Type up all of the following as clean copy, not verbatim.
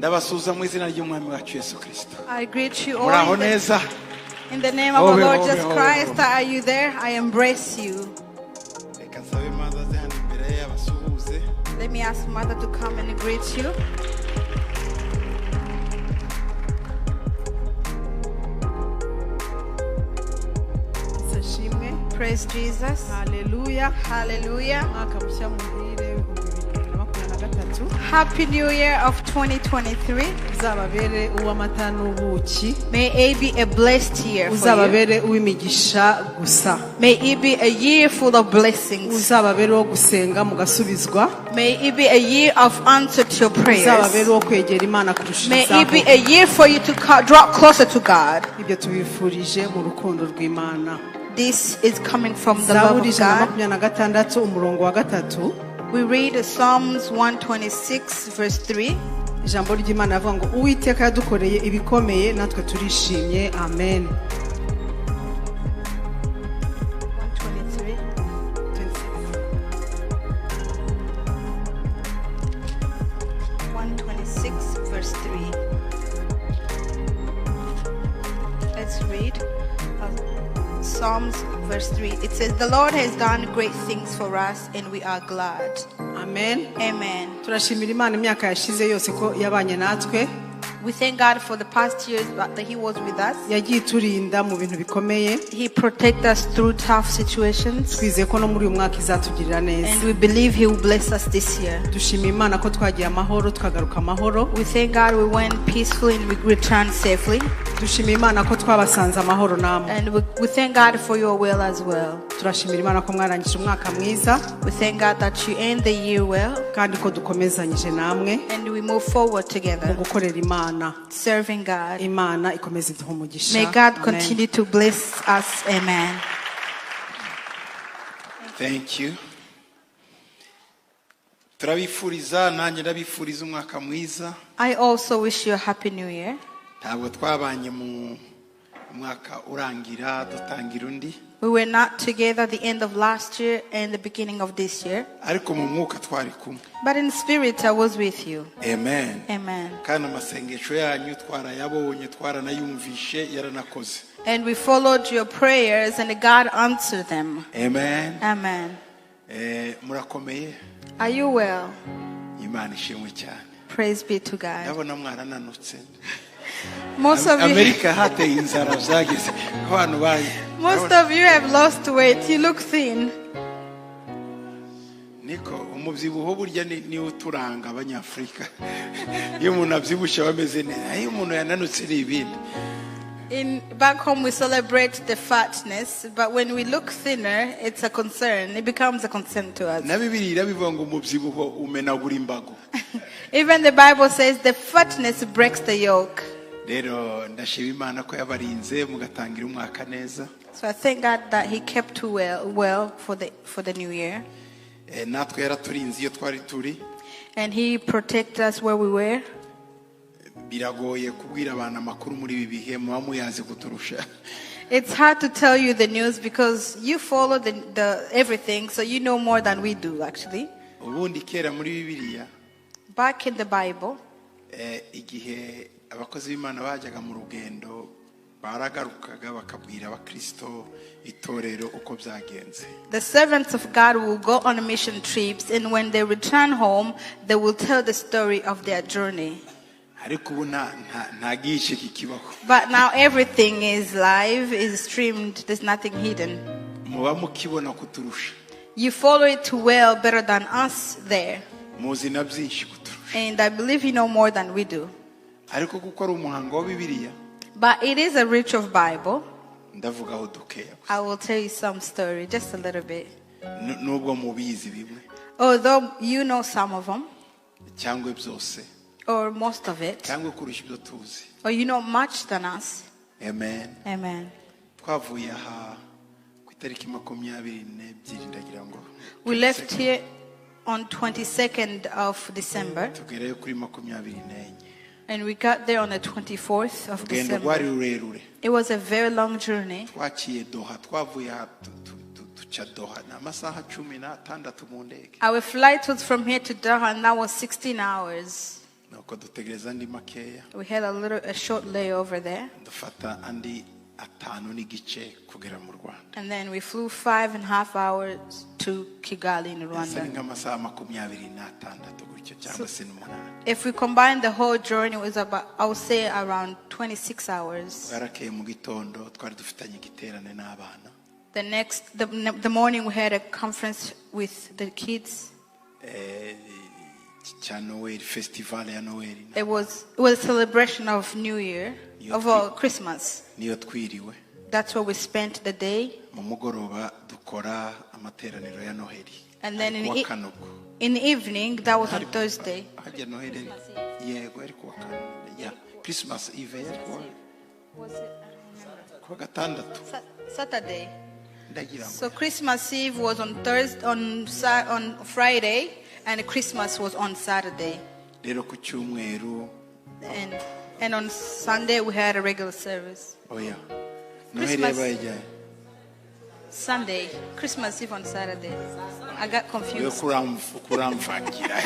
Ndabasuhuza mu izina ry'umwami wacu Yesu Kirisito. I greet you all Muraho in the, neza. in the name of Hobe, our Lord hobe, Jesus hobe, Christ. hobe. Are you there? I embrace you. Reka nsabe Mother aze hano imbere ye abasuhuze. Let me ask Mother to come and greet you. Ashimwe. Praise Jesus. Haleluya. Hallelujah. Umwaka mushya muhire 2023. Happy New Year of 2023. Uzababere uw'amata n'ubuki. May it be a blessed year for you. Uzababere uw'imigisha gusa. May it be a year full of blessings. Uzababere uwo gusenga mugasubizwa. May it be a year of answer to your Uzababere prayers. uwo kwegera Imana May it kurushizaho. be a year for you to draw closer to God. Ibyo tubifurije mu rukundo rw'Imana. This is coming from the love Zaburi of ijana na God. makumyabiri na gatandatu umurongo wa gatatu. We read Psalms 126, verse 3. Ijambo ry'Imana rivuga ngo Uwiteka yadukoreye ibikomeye natwe turishimye. Amen. 123. 126, verse 3. Let's read Psalms verse 3. It says, "The Lord has done great things for us, and we are glad." Amen. Amen. Turashimira Imana imyaka yashize yose ko yabanye natwe. We thank God for the past years that He was with us. Yagiye iturinda mu bintu bikomeye. He protected us through tough situations. Twizeye ko no muri uyu mwaka izatugirira neza. And we believe He will bless us this year. Dushimiye Imana ko twagiye amahoro tukagaruka amahoro. We thank God we went peacefully and we returned safely. Dushimiye Imana ko twabasanze amahoro namwe. And we thank God for your will as well. Turashimira Imana ko mwarangije umwaka mwiza. We thank God that you end the year well. Kandi ko dukomezanyije namwe. And we move forward together. Mu gukorera Imana. Serving God. Imana ikomeze iduhe umugisha. May God Amen. continue to bless us. Amen. Thank you. Turabifuriza, nanjye ndabifuriza umwaka mwiza. I also wish you a happy new year. Ntabwo twabanye mu mwaka urangira dutangira undi. We were not together the end of last year and the beginning of this year. Ariko mu mwuka twari kumwe. But in spirit I was with you. Amen. Amen. Kandi amasengesho yanyu twarayabonye, twaranayumvishe, yaranakoze. And we followed your prayers and God answered them. Amen. Amen. Murakomeye? Are you well? Imana ishimwe cyane. Praise be to God. Ndabona mwarananutse. Most of you, Amerika hateye inzara byageze abantu bayi. Most of you have lost weight. You look thin. Niko umubyibuho burya ni uturanga abanyafurika. Iyo umuntu abyibushye bameze neza, iyo umuntu yananutse ni ibindi. In back home we celebrate the fatness, but when we look thinner, it's a concern. It becomes a concern to us. Na Bibiliya irabivuga ngo umubyibuho umenagura imbago. Even the Bible says the fatness breaks the yoke. Rero ndashima Imana ko yabarinze mugatangira umwaka neza. So I thank God that He kept well for the new year. Natwe yaraturinze iyo twari turi. And He protected us where we were. Biragoye kubwira abantu amakuru muri ibi bihe muba muyazi kuturusha. It's hard to tell you the news because you follow the everything, so you know more than we do actually. Ubundi kera muri Bibiliya, Back in the Bible, igihe abakozi b'Imana bajyaga mu rugendo baragarukaga bakabwira abakristo itorero uko byagenze. The servants of God will go on mission trips, and when they return home, they will tell the story of their journey. Ariko ubu nta gice kikibaho. But now everything is live, is streamed, there's nothing hidden. Muba mukibona kuturusha. You follow it well better than us there. Muzi na byinshi kuturusha. And I believe you know more than we do. Ariko kuko ari umuhango wa Bibiliya, But it is a rich of Bible. ndavugaho dukeya gusa. I will tell you some story, just a little bit. Nubwo mubizi bimwe. Although you know some of them. Cyangwa byose. Or most of it. Cyangwa kurusha ibyo tuzi. Or you know much than us. Amen. Amen. Twavuye aha ku itariki makumyabiri n'ebyiri ndagira ngo. We left here on 22nd of December. Tugerayo kuri makumyabiri n'enye. And we got there on the 24th of Urugendo rwari December. rurerure. It was a very long journey. Twaciye Doha, twavuye aha duca Doha. Ni amasaha cumi n'atandatu mu ndege. Our flight was from here to Doha, and that was 16 hours. Ni Nuko dutegereza andi makeya. We had a short layover there. Dufata andi 5.5 kugera mu Rwanda. And then we flew 5.5 hours to Kigali in Asa ni Rwanda. Nk'amasaha 26 gutyo cyangwa se n'umunani. If we combine the whole journey, it was about, I would say, around 26 hours. Bwarakeye mu gitondo twari dufitanye igiterane n'abana. The morning we had a conference with the kids. Eh, cya Noel, festival ya Noel. It was a celebration of New Year, of Christmas. Niyo twiriwe. That's where we spent the day. Mu mugoroba dukora amateraniro ya Noheli. And then Ari kuwa kane ubwo. in the evening, that was on Thursday. Hajya Noheli yego ari kuwa kane ya Christmas Eve yari kuwa gatandatu. Saturday. Ndagira ngo So Christmas Eve was on Thursday, on Friday, and Christmas was on Saturday. Rero ku cyumweru. And on Sunday we had a regular service. Oya, Noheli Christmas. yabaye ryari? Sunday, Christmas Eve on Saturday. I got Yo confused. Kuramvangira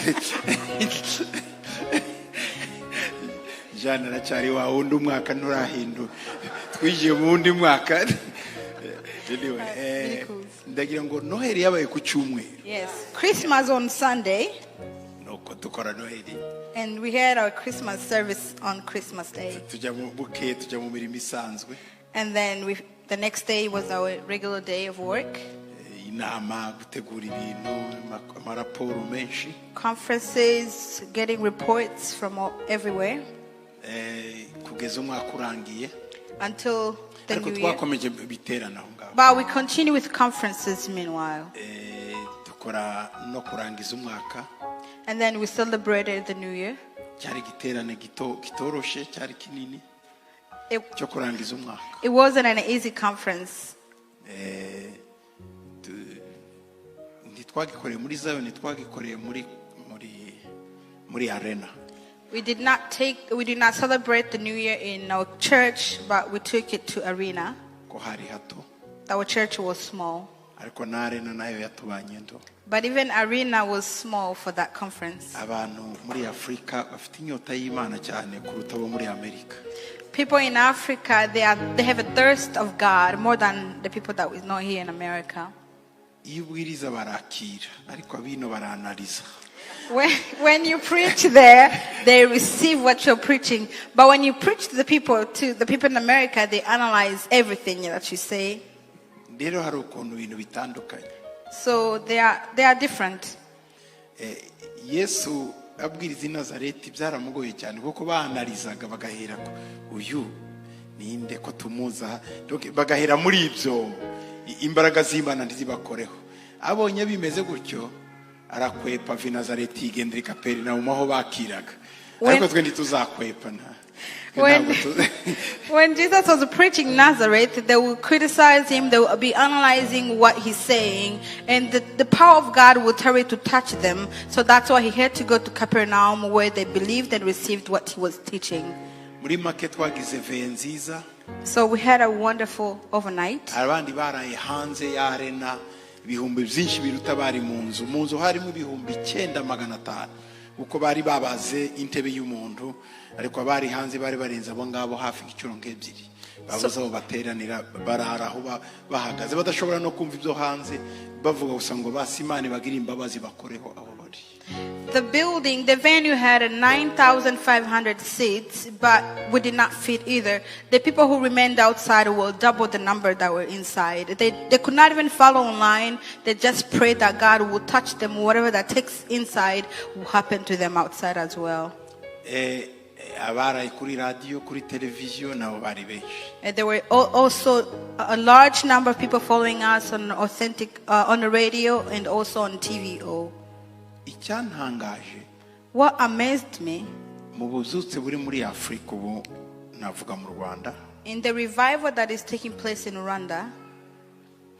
jana aracyari wa wundi umwaka nturahindura twigiye mu wundi mwaka. Anyway, Miracles. Ndagira ngo Noheli yabaye ku cyumweru. Yes, Christmas on Sunday, Nuko dukora Noheli. And we had our Christmas service on Christmas Day. Tujya mu bukeye tujya mu mirimo isanzwe. And then the next day was our regular day of work. Inama, gutegura ibintu, amaraporo menshi. Conferences, getting reports from everywhere Kugeza umwaka urangiye. Until the Ariko new year. twakomeje biterana aho ngaho. But we continue with conferences meanwhile. Dukora no kurangiza umwaka. And then we celebrated the new year. Cyari igiterane gito kitoroshe cyari kinini cyo kurangiza umwaka. It wasn't an easy conference. Ntitwagikoreye muri Zion, twagikoreye muri arena. We did not celebrate the new year in our church, but we took it to arena. Ko hari hato. Our church was small. Ariko na arena nayo yatubanye nto. But even arena was small for that conference. Abantu muri Afurika bafite inyota y'Imana cyane kuruta abo muri Amerika. People in Africa, they have a thirst of God more than the people that we know here in America. Iyo ubwiriza barakira ariko abino baranariza. When you preach there, they receive what you're preaching. But when you preach to the people in America, they analyze everything that you say. Rero hari ukuntu ibintu bitandukanye. So they are different. Yesu abwiriza i Nazareti byaramugoye cyane kuko banarizaga bagahera ko uyu ninde ko tumuza. Donc, bagahera muri ibyo imbaraga z'Imana ntizibakoreho. Abonye bimeze gutyo arakwepa ava i Nazareti yigendera i Kaperinawumu aho bakiraga. Ariko twe ntituzakwepa nta twe ntabwo When Jesus was preaching Nazareth, they will criticize him, they will be analyzing what he's saying, and the power of God will tarry to touch them. So that's why he had to go to Capernaum, where they believed and received what he was teaching. Muri make twagize veillée nziza. So we had a wonderful overnight. Abandi baraye hanze ya arena ibihumbi byinshi biruta bari mu nzu. Mu nzu harimo 9500 kuko bari babaze intebe y'umuntu ariko abari hanze bari barenze abo ngabo hafi inshuro nk'ebyiri babuze aho bateranira barara aho bahagaze badashobora no kumva ibyo hanze bavuga gusa ngo basi Imana ibagire imbabazi bakoreho aho bari. The building, the venue had a 9,500 seats, but we did not fit either. The people who remained outside were double the number that were inside. They could not even follow online. They just prayed that God would touch them. Whatever that takes inside will happen to them outside as well. Abaraye kuri radiyo kuri televiziyo nabo bari benshi. And there were also a large number of people following us on authentic, on the radio and also on TVO. Icyantangaje What amazed me mu bubyutse buri muri Afurika ubu navuga mu Rwanda in the revival that is taking place in Rwanda,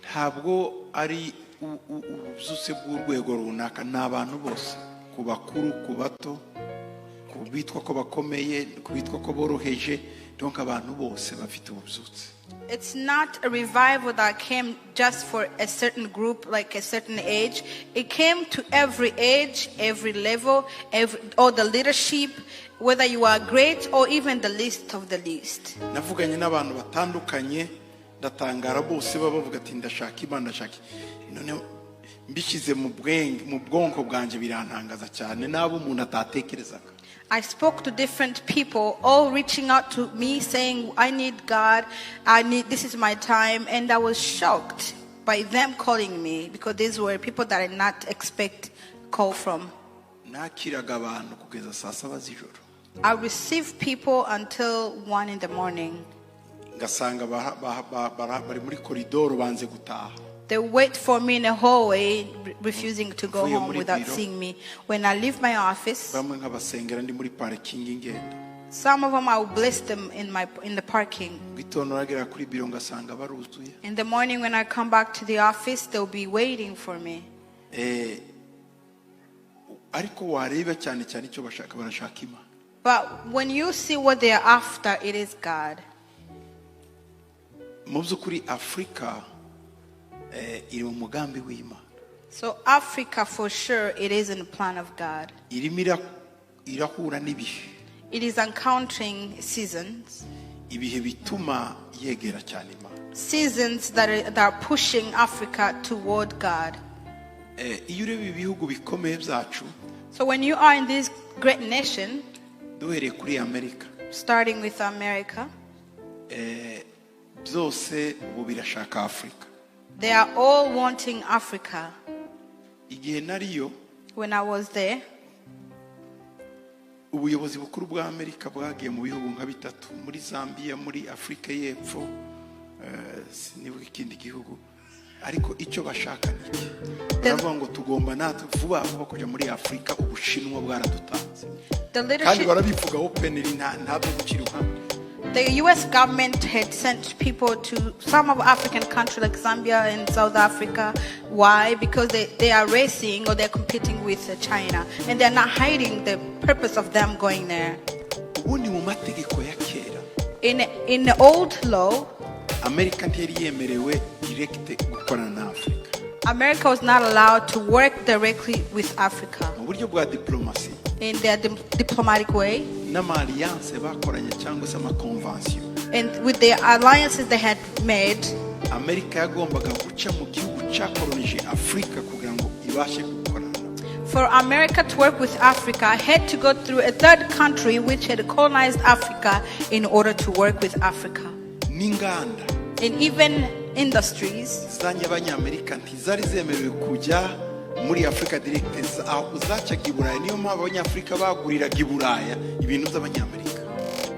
ntabwo ari ububyutse bw'urwego runaka ni abantu bose ku bakuru ku bato ku Bitwa ko bakomeye, ku bitwa ko boroheje, donc abantu bose bafite ububyutse. It's not a revival that came just for a certain group, like a certain age. It came to every age, every level, all the leadership, whether you are great or even the least of the least. Navuganye n'abantu batandukanye, ndatangara, bose baba bavuga ati: "Ndashaka Imana, ndashaka." Noneho mbishyize mu bwenge, mu bwonko bwanjye, birantangaza cyane n'abo umuntu atatekerezaga. I spoke to different people, all reaching out to me saying, "I need God, this is my time." And I was shocked by them calling me because these were people that I did not expect call from. Nakiraga abantu kugeza saa saba z'ijoro. I received people until 1 in the morning. Ngasanga bari muri koridoro banze gutaha. They wait for me in the hallway, refusing to go Mvuye home muri without biro. Seeing me. When I leave my office, Bamwe nkabasengera ndi muri parking ngenda. Some of them I will bless them in the parking. Mu gitondo nagera kuri biro ngasanga baruzuye. In the morning when I come back to the office, they'll be waiting for me. Eh, ariko wareba cyane cyane icyo bashaka, barashaka Imana. But when you see what they are after, it is God. Mu by'ukuri Afurika iri mu mugambi w'Imana. So Africa, for sure, it is in the plan of God. Irimo irahura n'ibihe. It is encountering seasons, Ibihe bituma yegera cyane Imana. Seasons that are pushing Africa toward God. Iyo ureba ibihugu bikomeye byacu, So when you are in this great nation, duhereye kuri Amerika, starting with America, byose ubu birashaka Afurika. They are all wanting Africa. Igihe nariyo, When I was there, ubuyobozi bukuru bwa Amerika bwagiye mu bihugu nka bitatu, muri Zambia, muri Afurika y'Epfo, sinibuka ikindi gihugu, ariko icyo bashaka ni iki? Baravuga ngo tugomba natwe vuba vuba kujya muri Afurika, Ubushinwa bwaradutanze. The Kandi leadership, barabivuga openly, nta byo gucira iruhande. The U.S. government had sent people to some of African countries like Zambia and South Africa. Why? Because they are racing or they're competing with China. And they're not hiding the purpose of them going there. Ubundi mu mategeko ya kera, In the old law, Amerika ntiyari yemerewe direct gukorana na Afurika. America was not allowed to work directly with Africa Mu buryo bwa diplomasi in their diplomatic way. N'ama alliance bakoranye cyangwa se ama convention, And with the alliances they had made, Amerika yagombaga guca mu gihugu cyakoronije Afurika kugira ngo ibashe gukorana nabo. For America to work with Africa, had to go through a third country which had colonized Africa in order to work with Africa. N'inganda And even industries, z'abanyamerika ntizari zemerewe kujya muri Afurika direct, zacaga i Buraya. Niyo mpamvu Abanyafurika baguriraga i Buraya ibintu by'Abanyamerika.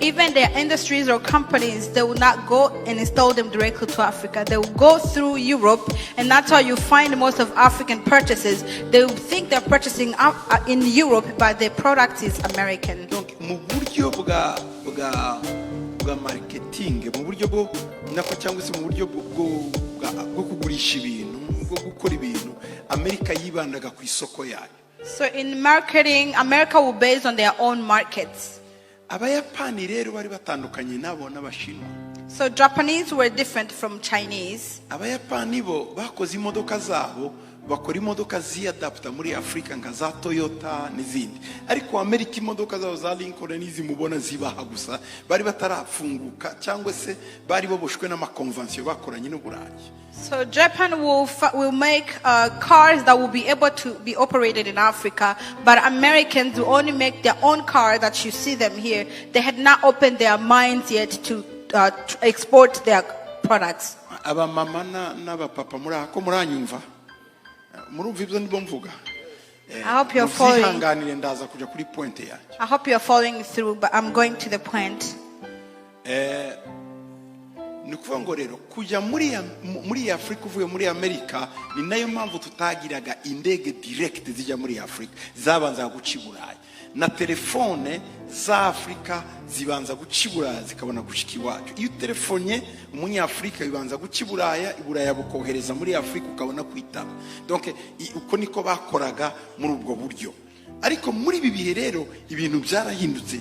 Even their industries or companies, they will not go and install them directly to Africa. They will go through Europe, and that's how you find most of African purchases. They will think they're purchasing in Europe, but the product is American. Donc mu buryo bwa marketing, mu buryo bwo nako cyangwa se mu buryo bwo kugurisha ibintu, bwo gukora ibintu, Amerika yibandaga ku isoko yayo. So in marketing, America will base on their own markets. Abayapani rero bari batandukanye nabo n'Abashinwa. So Japanese were different from Chinese. Abayapani bo bakoze imodoka zabo, bakora imodoka ziyadapta muri Afurika nka za Toyota n'izindi, ariko Amerika imodoka zabo za Lincoln n'izi mubona zibaha gusa, bari batarafunguka cyangwa se bari boboshwe n'ama convention bakoranye n'Uburayi. So Japan will make cars that will be able to be operated in Africa, but Americans will only make their own car that you see them here. They had not opened their minds yet to export their products. Abamama n'abapapa muri aha, ko muranyumva, murumva ibyo ndimo mvuga? I hope you're following. Mubyihanganire, ndaza kujya kuri point yanjye. I hope you're following through, but I'm going to the point. Ni ukuvuga ngo rero kujya muri Afurika uvuye muri Amerika, ni nayo mpamvu tutagiraga indege direct zijya muri Afurika, zabanzaga guca i Burayi, na telefone za Afurika zibanza guca i Buraya zikabona gushika iwacu. Iyo utelefonye Umunyafurika bibanza guca i Buraya, i Buraya bukohereza muri Afurika, ukabona kwitaba. Donc uko niko bakoraga muri ubwo buryo. Ariko muri ibi bihe rero ibintu byarahindutse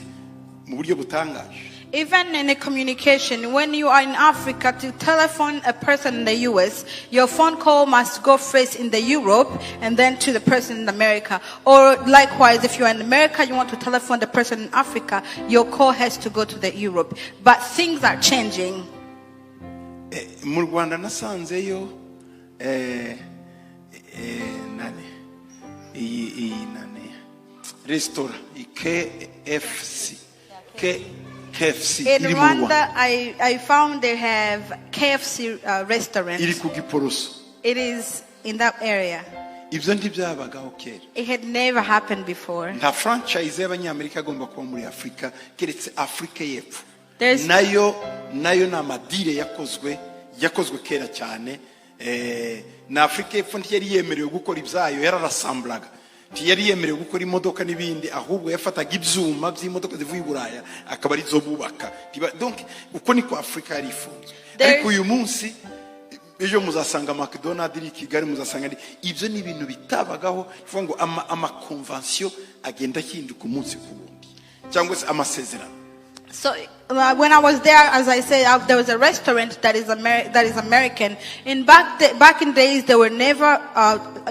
mu buryo butangaje. Even in a communication, when you are in Africa to telephone a person in the US, your phone call must go first in the Europe and then to the person in America. Or likewise, if you are in America, you want to telephone the person in Africa, your call has to go to the Europe. But things are changing. Mu Rwanda nasanzeyo nani iyi nani resitora KFC KFC In iri mu Rwanda. Rwanda, I found they have KFC restaurant. Iri ku Giporoso. It is in that area. Ibyo ntibyabagaho kera. It had never happened before. Nta franchise y'Abanyamerika agomba kuba muri Afurika keretse Afurika y'Epfo. Nayo ni amadeal yakozwe kera cyane. Na Afurika y'Epfo ntiyari yemerewe gukora ibyayo, yararasamburaga, ntiyari yemerewe gukora imodoka n'ibindi, ahubwo yafataga ibyuma by'imodoka zivuye i Buraya akaba arizo bubaka. Donc uko niko Afurika yari ifunzwe. Ariko uyu munsi, ejo muzasanga McDonald iri i Kigali, muzasanga ibyo ni ibintu bitabagaho. Bivuga ngo amaconvention agenda ahinduka umunsi ku wundi, cyangwa se amasezerano. So when I was there, as I said, there was a restaurant that is American. In back in days, there were never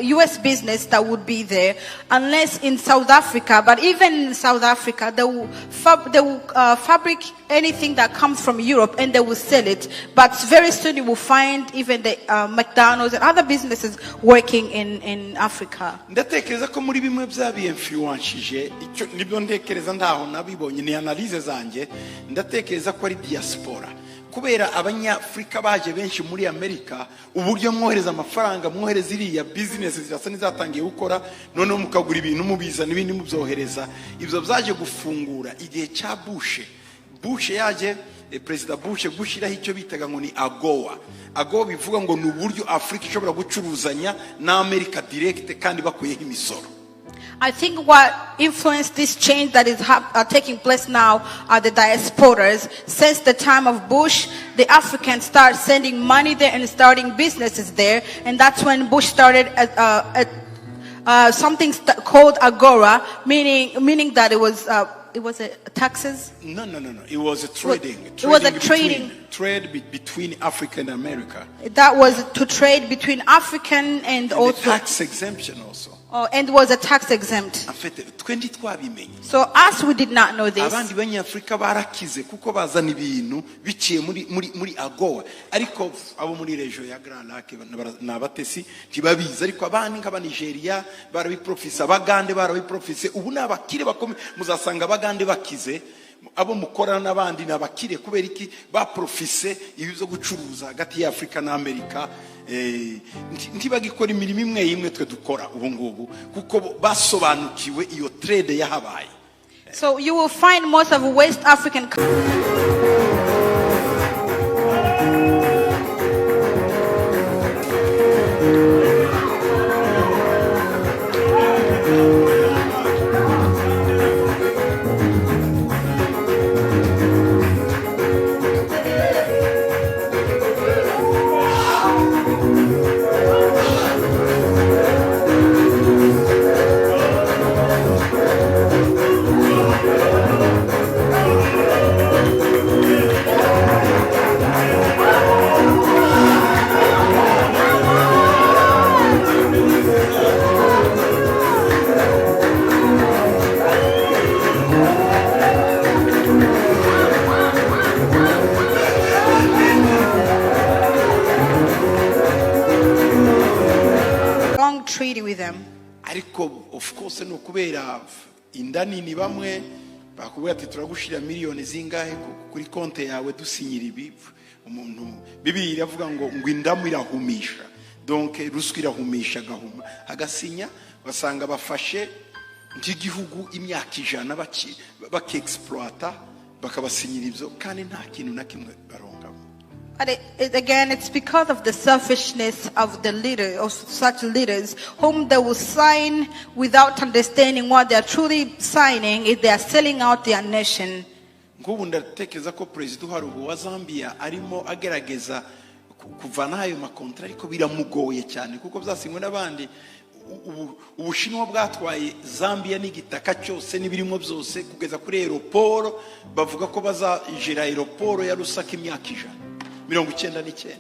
U.S. business that would be there, unless in South Africa. But even in South Africa, they will fabric anything that comes from Europe and they will sell it. But very soon you will find even the McDonald's and other businesses working in Africa. Ndatekereza ko muri bimwe byabiinfluenshije, icyo nibyo ntekereza, ntaho nabibonye, ni analyse zanjye, ndatekereza ko ari diaspora, kubera Abanyafurika baje benshi muri Amerika. Uburyo mwohereza amafaranga, mwohereza iriya business zirasa n'izatangiye gukora, noneho mukagura ibintu mubizana, ibindi mubyohereza. Ibyo byaje gufungura igihe cya Bush. Bush yaje, Perezida Bush, gushyiraho icyo bitaga ngo ni AGOA. AGOA bivuga ngo ni uburyo Afurika ishobora gucuruzanya na Amerika direct kandi bakuyeho imisoro. I think what influenced this change that is taking place now are the diasporas. Since the time of Bush, the Africans start sending money there and starting businesses there. And that's when Bush started something called AGOA, meaning that it was a taxes. No. It was a trading. It was a Trading trading. between, trade between Africa and America. That was to trade between African and And the also, tax exemption also. Oh, and was a tax exempt. En fait, twe ntitwabimenye. So us, we did not know this. Abandi Banyafurika barakize kuko bazana ibintu biciye muri AGOA, ariko abo muri région ya Grands Lacs ni abatesi, ntibabizi. Ariko abandi nk'Abanigeria barabiprofise, Abagande barabiprofise, ubu ni abakire bakomeye. Muzasanga Abagande bakize, abo mukorana n'abandi ni abakire. Kubera iki? Baprofise ibi byo gucuruza hagati ya Afurika na Amerika. Ntibagikora imirimo imwe imwe twe dukora ubu ngubu, kuko bo basobanukiwe iyo trade yahabaye. So you will find most of West African long treaty with them. Ariko of course ni ukubera inda nini. Bamwe bakubwira ati: "Turagushira miliyoni zingahe kuri konti yawe dusinyira ibi." Umuntu, Bibiliya iravuga ngo indamu irahumisha, donc ruswa irahumisha, agahuma agasinya. Basanga bafashe nk'igihugu imyaka 100 bakexploita, bakabasinyira ibyo kandi nta kintu na kimwe barongamo. But again, it's because of the selfishness of the leader, of such leaders, whom they will sign without understanding what they are truly signing, if they are selling out their nation. Nk'ubu ndatekereza ko perezida uhari ubu wa Zambia arimo agerageza kuvanaho ayo makontra, ariko biramugoye cyane kuko byasinywe n'abandi. Ubushinwa bwatwaye Zambia n'igitaka cyose n'ibirimo byose kugeza kuri aéroport. Bavuga ko bazajira aéroport ya Lusaka imyaka 199.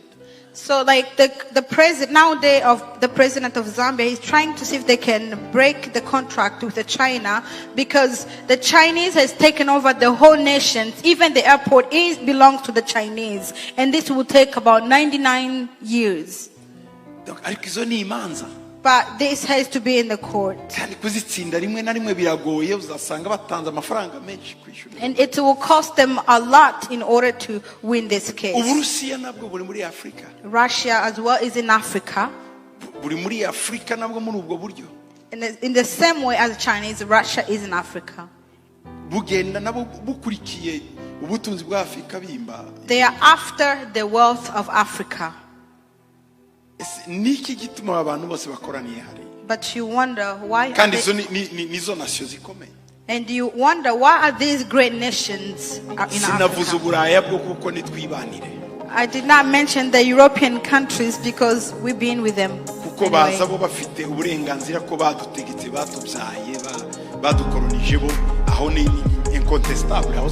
So, like the president nowadays of the president of Zambia, he's trying to see if they can break the contract with the China because the Chinese has taken over the whole nation. Even the airport is belongs to the Chinese, and this will take about 99 years. Donc, ariko izo ni imanza. But this has to be in the court, Kandi kuzitsinda rimwe na rimwe biragoye, uzasanga batanze amafaranga menshi kwishyura. And it will cost them a lot in order to win this case. Uburusiya nabwo buri muri Afurika. Russia as well is in Africa. Buri muri Afurika nabwo muri ubwo buryo. In the same way as Chinese, Russia is in Africa. Bugenda nabo bukurikiye ubutunzi bwa Afurika bimba. They are after the wealth of Africa. Ese niki gituma aba bantu bose bakoraniye hariya? But you wonder why. Kandi izo nizo nation zikomeye. And you wonder why are these great nations are in Sinavuze Africa? Uburaya bwo kuko nitwibanire. I did not mention the European countries because we've been with them. Kuko Anyway. baza bo bafite uburenganzira ko badutegetse, batubyaye, badukoronije bo, aho ni incontestable, aho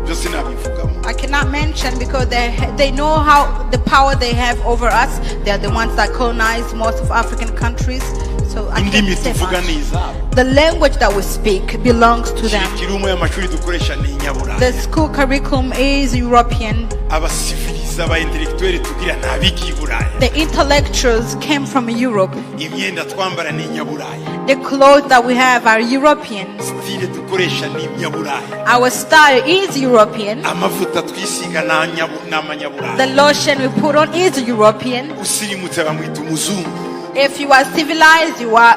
byo sinabivugamo. I cannot mention because they know how the power they have over us. They are the ones that colonized most of African countries. So I Indimi can't say tuvuga much. Ni izabo. The language that we speak belongs to them. Curriculum y'amashuri dukoresha ni inyaburayi. The school curriculum is European. Abasiviliza, aba intellectuel tugira ni abigiye i Burayi. The intellectuals came from Europe. Imyenda twambara ni inyaburayi. The clothes that we have are European. Style dukoresha ni inyaburayi. Our style is European. Amavuta twisiga ni amanyaburayi. The lotion we put on is European. Usirimutse bamwita umuzungu. If you are civilized, you are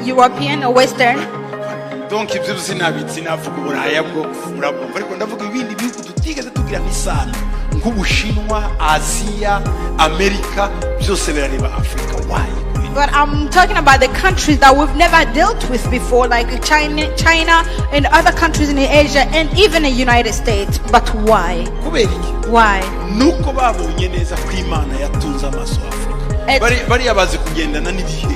European or Western. Donc ibyo sinavuga Uburaya bwo murabwumva, ariko ndavuga ibindi bihugu tutigeze tugira n'isano nk'Ubushinwa, Aziya, Amerika, byose birareba Afurika. Why? But I'm talking about the countries that we've never dealt with before, like China and other countries in Asia and even the United States. But why? Kubera iki? Why? Nuko babonye neza ko Imana yatunze amaso Afurika. Bariya bazi kugendana n'ibihe.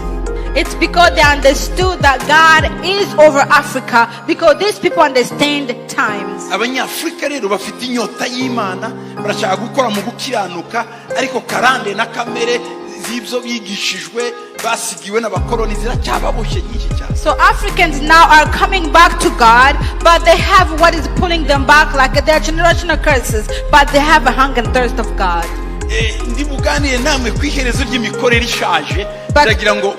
It's because they understood that God is over Africa, because these people understand times. Abanyafurika rero bafite inyota y'Imana, barashaka gukora mu gukiranuka, ariko karande na kamere z'ibyo bigishijwe basigiwe n'abakoroni ziracyababoshye nyinshi cyane. So Africans now are coming back to God, but they have what is pulling them back, like their generational curses, but they have a hunger and thirst of God. Ndi buganire namwe ku iherezo ry'imikorere ishaje. Ndagira ngo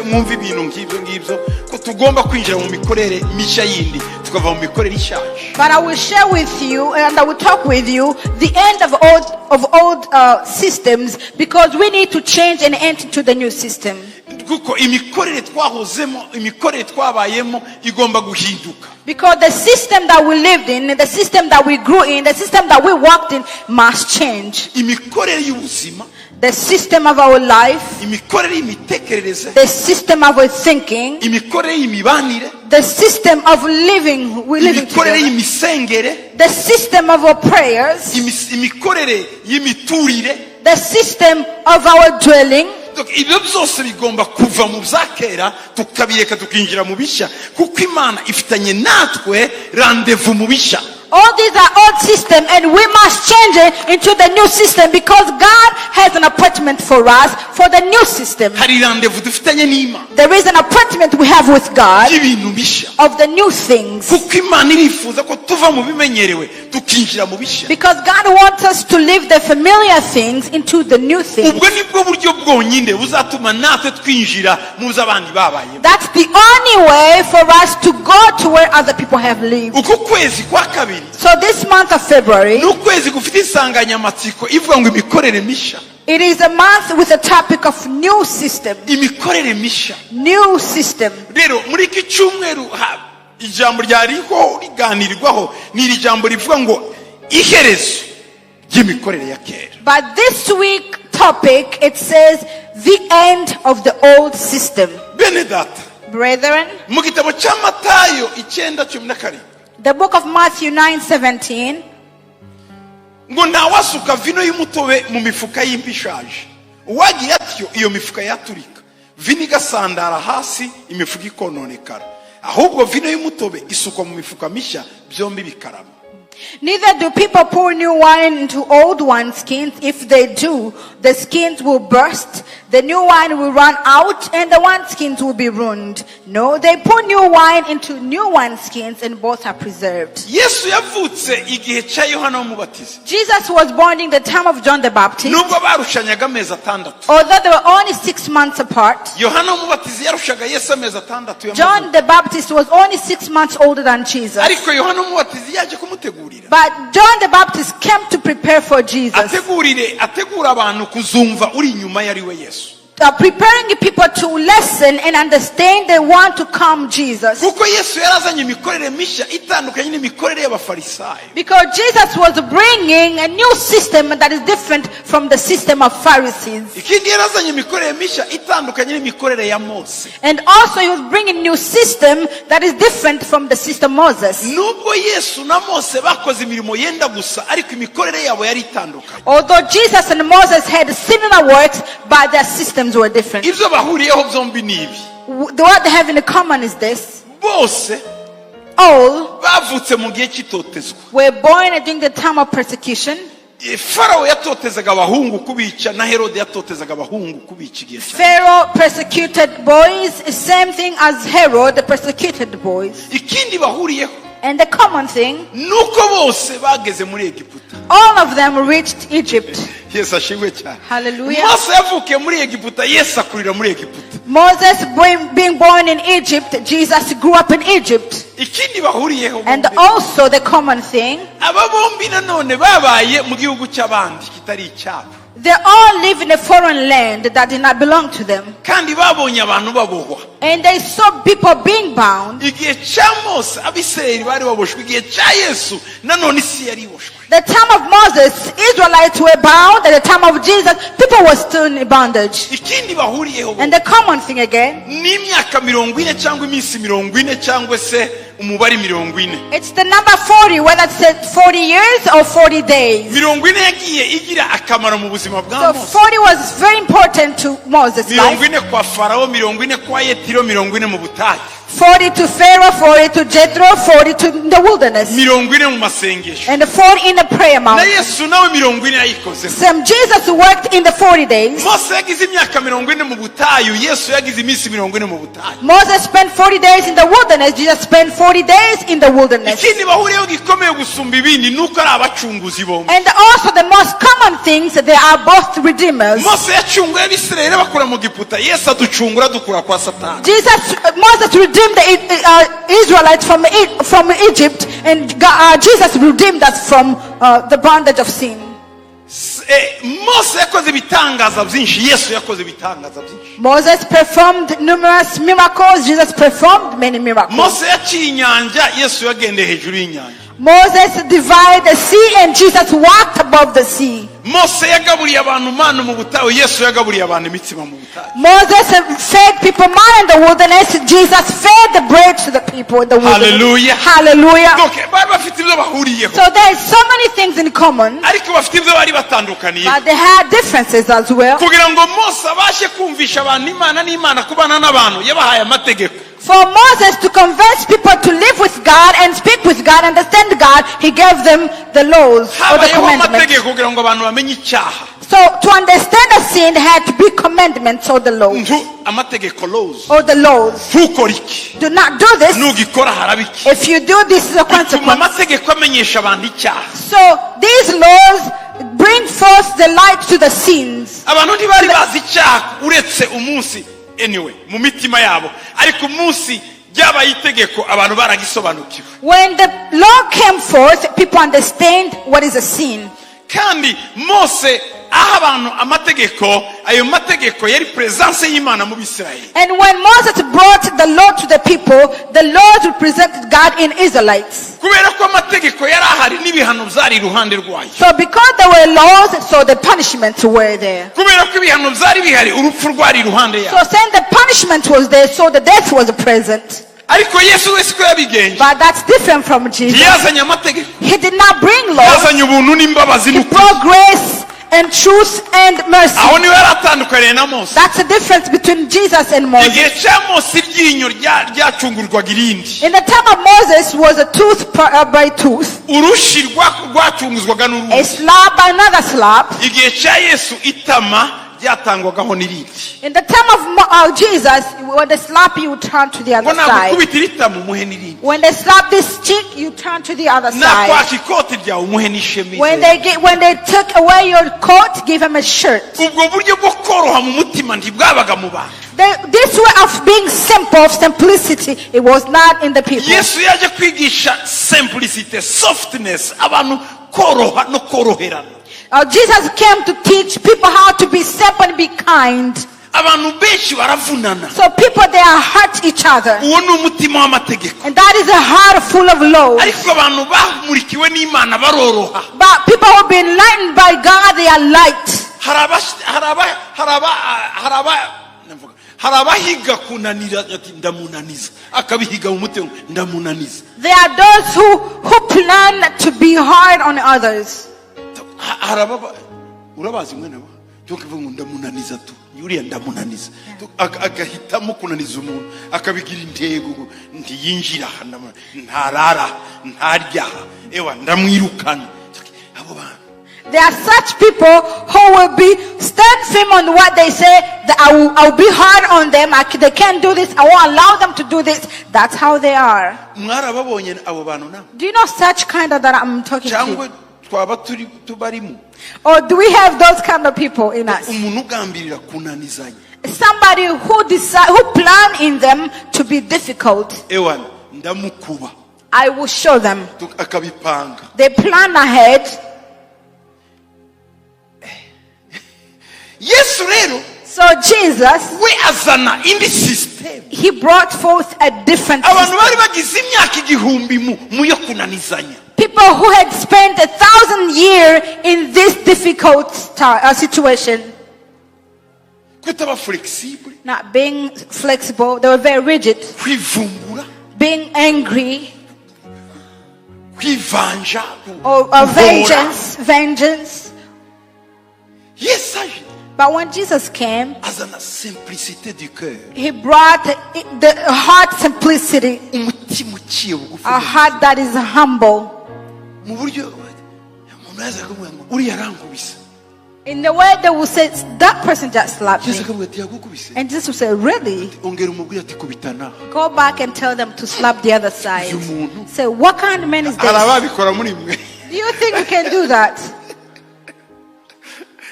mwumve ibintu nk'ibyo ngibyo, ko tugomba kwinjira mu mikorere mishya yindi, tukava mu mikorere ishaje. But I will share with you and I will talk with you the end of old systems, because we need to change and enter into the new system. Kuko imikorere twahozemo, imikorere twabayemo igomba guhinduka. Because the system that we lived in, the system that we grew in, the system that we walked in must change. Imikorere y'ubuzima, The system of our life, imikorere y'imitekerereze, the system of our thinking, imikorere y'imibanire, the system of living, we living imikorere together, y'imisengere, the system of our prayers, imikorere y'imiturire. The system of our dwelling. Donc, ibyo byose bigomba kuva mu bya kera tukabireka tukinjira mu bishya, kuko Imana ifitanye natwe rendez-vous mu bishya. All these are old system and we must change it into the new system because God has an appointment for us for the new system. Hari rendez-vous dufitanye n'Imana There is an appointment we have with God y'ibintu bishya, of the new things. Kuko Imana irifuza ko tuva mu bimenyerewe tukinjira mu bishya. Because God wants us to leave the familiar things into the new things. Ubwo nibwo buryo bwonyine buzatuma natwe twinjira mu byo abandi babayemo. That's the only way for us to go to where other people have lived. Uku kwezi kwa kabiri So this month of February, ni ukwezi gufite insanganyamatsiko ivuga ngo imikorere mishya. It is a month with a topic of new system. Imikorere mishya. New system. Rero muri iki cyumweru ijambo ryariho riganirwaho ni iri jambo rivuga ngo iherezo ry'imikorere ya kera. But this week topic, it says the end of the old system. Bene data, Brethren, mu gitabo cya Matayo 9:17, the book of Matthew 9:17, ngo ntawasuka vino y'umutobe mu mifuka y'impu ishaje. Uwagiye atyo iyo mifuka yaturika, Vino igasandara hasi, imifuka ikononekara. Ahubwo vino y'umutobe isukwa mu mifuka mishya, byombi bikarama. Neither do people pour new wine into old wineskins. If they do, the skins will burst, the new wine will run out, and the wineskins will be ruined. No, they pour new wine into new wineskins, and both are preserved. Yesu yavutse igihe cya Yohana w'Umubatizi. Jesus was born in the time of John the Baptist. Nubwo barushanyaga amezi 6. Although they were only 6 months apart, Yohana w'Umubatizi yarushaga Yesu amezi 6 y'amavuko. John the Baptist was only 6 months older than Jesus. Ariko Yohana w'Umubatizi yaje kumutegurira. But John the Baptist came to prepare for Jesus, Ategurire ategura abantu kuzumva uri inyuma yari we Yesu. Preparing people to listen and understand they want to come Jesus. Kuko Yesu yarazanye imikorere mishya itandukanye n'imikorere y'Abafarisayo. Because Jesus was bringing a new system that is different from the system of Pharisees. Ikindi, yarazanye imikorere mishya itandukanye n'imikorere ya Mose. And also he was bringing new system that is different from the system Moses. Nubwo Yesu na Mose bakoze imirimo yenda gusa, ariko imikorere yabo yari itandukanye. Although Jesus and Moses had similar works, but their systems were different. Ibyo bahuriyeho byombi ni ibi. What they have in common is this. Bose All bavutse mu gihe cy'itotezwa. Were born during the time of persecution. Farawo yatotezaga abahungu kubica, na Herode yatotezaga abahungu kubica igihe cyane. Pharaoh persecuted boys, same thing as Herod persecuted boys. Ikindi bahuriyeho And the common thing, ni uko bose bageze muri Egiputa. All of them reached Egypt. Yesu ashimwe cyane. Hallelujah. Mose yavukiye muri Egiputa, Yesu akurira muri Egiputa. Moses being born in Egypt, Jesus grew up in Egypt. Ikindi bahuriyeho And bombi, also the common thing, aba bombi nanone babaye mu gihugu cy'abandi kitari icyabo. They all live in a foreign land that did not belong to them. Kandi babonye abantu babohwa. And they saw people being bound. Igihe cya Mose Abisirayeli bari baboshwe, igihe cya Yesu nanone isi yari iboshwe. The time of Moses, Israelites were bound. At the time of Jesus, people were still in bondage. Ikindi bahuriyeho And the common thing again, ni imyaka 40 cyangwa iminsi 40 cyangwa se umubare 40. It's the number 40, whether it's 40 years or 40 days. 40 yagiye igira akamaro mu buzima bwa So Mose. 40 was very important to Moses' mirongo life. ine kwa Farawo, 40 kwa Yetiro, 40 mu butayu. 40 to Pharaoh, 40 to Jethro, 40 to the wilderness, 40 mu masengesho. And 40 in the prayer Na mountain. Yesu nawe 40 yayikozeho. Same Jesus worked in the 40 days. Mose yagize imyaka 40 mu butayu, Yesu yagize iminsi 40 mu butayu. Moses spent 40 days in the wilderness. Jesus spent 40 days in the wilderness. Ikindi bahuriyeho gikomeye gusumba ibindi ni uko ari abacunguzi bombi. And also the most common things, they are both redeemers. Mose yacunguye Abisirayeli abakura mu Giputa, Yesu aducungura adukura kwa Satani. Moses redeemed the Israelites from Egypt, and Jesus redeemed us from the bondage of sin. Mose yakoze ibitangaza byinshi, Yesu yakoze ibitangaza byinshi. Moses performed numerous miracles. Jesus performed many miracles. Mose yaciye inyanja, Yesu yagendeye hejuru y'inyanja. Moses divided the sea, and Jesus walked above the sea. Mose yagaburiye abantu manu mu butayu, Yesu yagaburiye abantu imitsima mu butayu. Moses fed people manna in the wilderness. Jesus fed the bread to the people in the wilderness. Hallelujah. Hallelujah. Donc, bari bafite ibyo bahuriyeho, So there is so many things in common, ariko bafite ibyo bari batandukaniye. But they had differences as well. Kugira ngo Mose abashe kumvisha abantu Imana n'Imana kubana n'abantu, yabahaye amategeko. For Moses to convince people to live with God and speak with God, understand God, he gave them the laws or the Habayeho commandments. amategeko kugira ngo abantu bamenye icyaha. So to understand a sin had to be commandments or the laws. Amategeko, laws. Or the laws. Ntukore iki. Do not do this. Nugikora haraba iki. If you do this is a Bituma consequence. amategeko amenyesha abantu icyaha. So these laws bring forth the light to the sins. Abantu ntibari bazi icyaha uretse umunsi, anyway, mu mitima yabo, ariko umunsi ryabaye itegeko abantu baragisobanukiwe. When the law came forth, people understand what is a sin. Kandi Mose aha abantu amategeko, ayo mategeko yari presence y'Imana mu Bisirayeli. And when Moses brought the law to the people, the law represented God in Israelites. Kubera ko amategeko yari ahari, n'ibihano byari iruhande rwayo. So because there were laws, so the punishments were there. Kubera ko ibihano byari bihari, urupfu rwari iruhande So yayo. saying the punishment was there, so the death was present. Ariko Yesu wese ko yabigenje. But that's different from Jesus. Ntiyazanye amategeko. He did not bring laws. Yazanye ubuntu n'imbabazi He n'ukuri. brought grace and truth and mercy. Aho niwe yari atandukaniye na Mose. That's the difference between Jesus and Moses. Igihe cya Mose iryinyo ryacungurwaga irindi. In the time of Moses was a tooth by tooth, Urushi rwacunguzwaga a n'urundi. slap by another slap. Igihe cya Yesu itama ryatangwagaho n'irindi. In the time of Jesus, when they slap you, turn to the Ngo other side. nagukubita itama umuhe n'irindi. When they slap this cheek, you turn to the other side. Nakwaka ikoti ryawe umuhe n'ishemize. When they took away your coat, give him a shirt. Ubwo buryo bwo koroha mu mutima ntibwabaga mu bantu. This way of being simple, of simplicity, it was not in the people. Yesu yaje kwigisha simplicity, softness, abantu koroha no koroherana. Jesus came to teach people how to be simple and be kind. Abantu benshi baravunana. So people, they are hurt each other. Uwo ni umutima w'amategeko. And that is a heart full of love. Ariko abantu bamurikiwe n'Imana baroroha. But people who have been enlightened by God, they are light. Hari aba- hari aba- hari aba- hari aba- ndavuga, hari abahiga kunanira ati ndamunaniza akabihiga mu mutima ndamunaniza. There are those who plan to be hard on others. Hari ababa urabazi mwene abo tukavuga ngo ndamunaniza tu uriya ndamunaniza agahitamo kunaniza umuntu akabigira intego ngo ntiyinjira aha ntarara aha, ntarya aha, ewa ndamwirukana abo bantu. There are such people who will be stand firm on what they say, that I will be hard on them. They can't do this. I won't allow them to do this. That's how they are. Mwarababonye abo bantu namwe? Do you know such kind of that I'm talking Cyangwa to? twaba turi tubarimo? Or do we have those kind of people in us? Umuntu ugambirira kunanizanya. Somebody who decide, who plan in them to be difficult. Ewa ndamukuba. I will show them. Akabipanga. They plan ahead. Yesu rero So Jesus, we azana indi system. he brought forth a different Abantu system. bari bagize imyaka igihumbi mu yo kunanizanya. People who had spent 1,000 years in this difficult situation, Kutaba flexible, not being flexible, they were very rigid, kwivumbura, being angry, kwivanja, or guhora. vengeance. Yesu aje But when Jesus came, azana simplicité du cœur. he brought the heart simplicity, Umutima uciye bugufi. a heart that is humble. Mu buryo umuntu yaza akavuga ngo uriya arankubise. In the way they will say, that person just slapped Yesu me. akavuga ati yagukubise. And Jesus will say, really? Ongera umubwire ati kubita nawe. Go back and tell them to slap the other side. Uyu muntu. Say, what kind of man is Hari this? ababikora muri mwe? Do you think you can do that?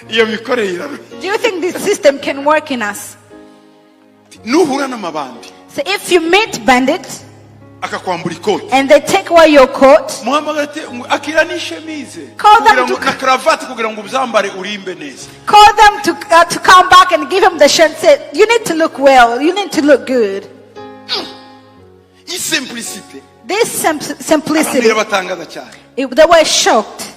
Iyo mikorere irarushya. Do you think this system can work in us? Nuhura n'amabandi So if you meet bandits akakwambura ikoti and they take away your coat, muhamagara ati ngo akira n'ishemize Call them kugira ngo to- na karavati kugira ngo ubyambare urimbe neza. Call them to come back and give him the shirt. Say, you need to look well. You need to look good. Isimplicité This simplicity, abantu irabatangaza cyane. They were shocked.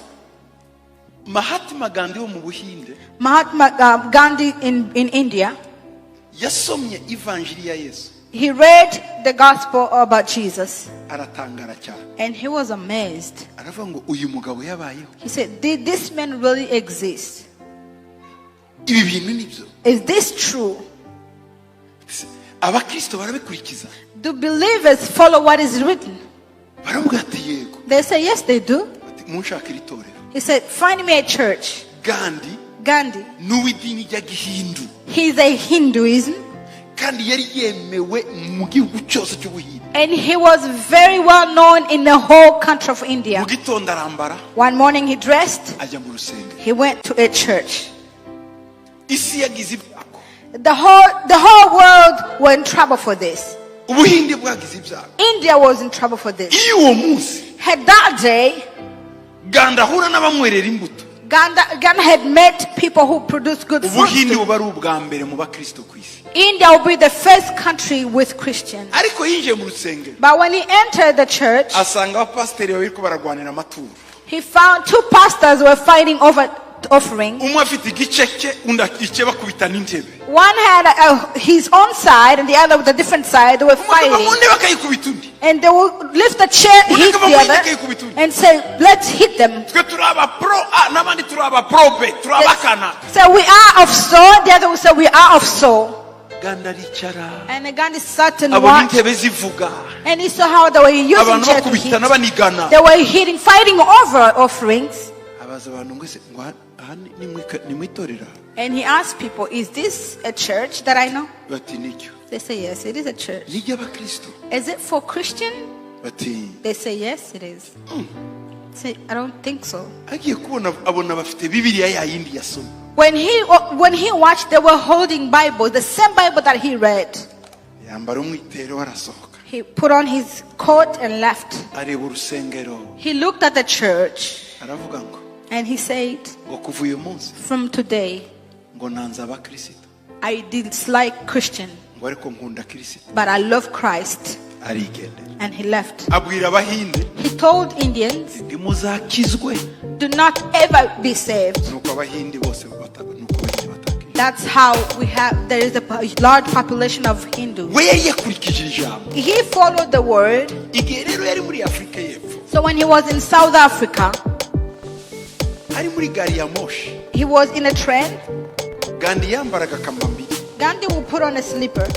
Mahatma Gandhi wo mu Buhinde Mahatma Gandhi in India, yasomye ivanjiri ya Yesu. he read the gospel about Jesus Aratangara cyane. and he was amazed. Aravuga ngo uyu mugabo yabayeho? He said, did this man really exist? Ibi bintu nibyo? Is this true? Abakristo barabikurikiza? Do believers follow what is written? Baravuga ati yego. They say, yes, they do. Ati, munshakire itorero. He said, find me a church. Gandhi Gandhi, n'uw'idini rya gihindu. he's a Hinduism. Kandi yari yemewe mu gihugu cyose cy'Ubuhinde. And he was very well known in the whole country of India. Mu gitondo arambara One morning he dressed, ajya mu rusengero. he went to a church. Isi yagize ibyago. The whole world were in trouble for this. Ubuhinde bwagize ibyago. India was in trouble for this. Iyo uwo munsi Had that day, Gandhi ahura n'abamwerera imbuto, Gandhi had met people who produce good Ubuhinde fruit. buba ari ubwa mbere mu bakristo ku isi. India will be the first country with Christians. Ariko yinjiye mu rusengero But when he entered the church, asanga abapasiteri babiri ko bararwanira amaturo. he found two pastors were fighting over offering. Umwe afite igice cye, undi icye, bakubita n'intebe. One had his own side and the other with a different side. They were Umwe akava mu fighting. ntebe akayikubita undi. And they would lift the chair, hit the other, and say, "Let's hit them." Twe turi aba pro A, n'abandi turi aba pro B, turi abakana. So we are of so, the other will say, "We are of so." Gandhi aricara. And Gandhi sat and Abona watched. intebe zivuga. And he saw how they were using Abantu chair to bakubitana, hit. banigana. They were hitting, fighting over offerings. Abaza abantu ngo ese ngo aha ni mu itorero? And he asked people, "Is this a church that I know?" Bati nicyo. They say, "Yes, it is a church." Ni iry'abakristo? "Is it for Christian?" Bati They say, "Yes, it is." Say, "I don't think so." Agiye kubona abona bafite Bibiliya ya yindi yasoma. When he watched, they were holding Bible, the same Bible that he read. Yambara umwitero arasohoka. He put on his coat and left. Areba urusengero. He looked at the church Aravuga ngo and he said, ngo kuva uyu munsi "From today, ngo nanze abakirisito I dislike Christian, ngo ariko nkunda Kirisito. But I love Christ." Arigendera. And he left. Abwira Abahinde He told Indians, ntimuzakizwe. "Do not ever be saved." Nuko Abahinde bose nuko Abahinde batakijwe. That's how we have, there is a large population of Hindus. We yari yakurikije ijambo. He followed the word. Igihe rero yari muri Afurika y'Epfo, So when he was in South Africa, ari muri gari ya moshi, he was in a train. Gandhi yambaraga kambambiri. Gandhi will put on a slipper.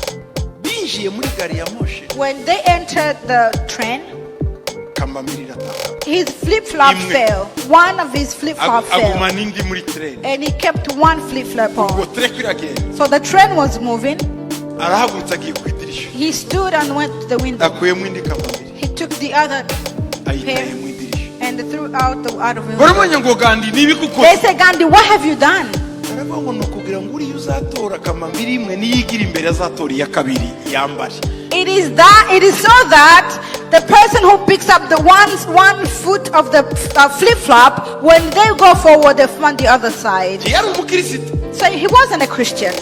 Binjiye muri gari ya moshi, When they entered the train, kambambiri irataka. his flip flop Imwe. fell. One of his flip flop fell. Agumana indi muri train. And he kept one flip flop Ubwo on. train iragenda. So the train was moving. Arahagurutse agiye ku idirisha. He stood and went to the window. Akuyemo indi kambambiri, He took the other ayitaye pair mu idirisha. and threw out of the window. Baramubonye ngo Gandhi nibi kuko They said, "Gandhi, what have you done?" aravuga ngo ni ukugira ngo uriya uzatora kambambiri imwe niyigira imbere azatora iya kabiri yambare. It is so that the person who picks up the one foot of the flip flop, when they go forward, they find the other side. Yari umukirisitu. So he wasn't a Christian,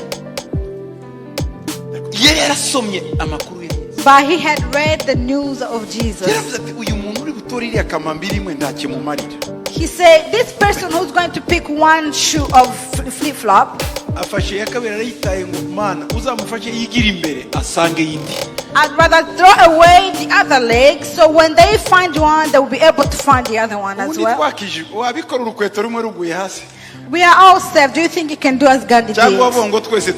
Yari yarasomye amakuru ya Yesu. But he had read the news of Jesus. Yaravuze ati uyu muntu uri butora iriya kambambiri imwe ntakimumarira. He said, "This person who's going to pick one shoe of flip flop, Afashe iya kabiri arayitaye ngo mana uzamufashe yigire imbere asange yindi. I'd rather throw away the other leg so when they find one, they will be able to find the other one as Ubundi well." twakije wabikora urukweto rumwe ruguye hasi. We are all saved. Do you think you can do as Gandhi did? Cyangwa wavuga ngo twese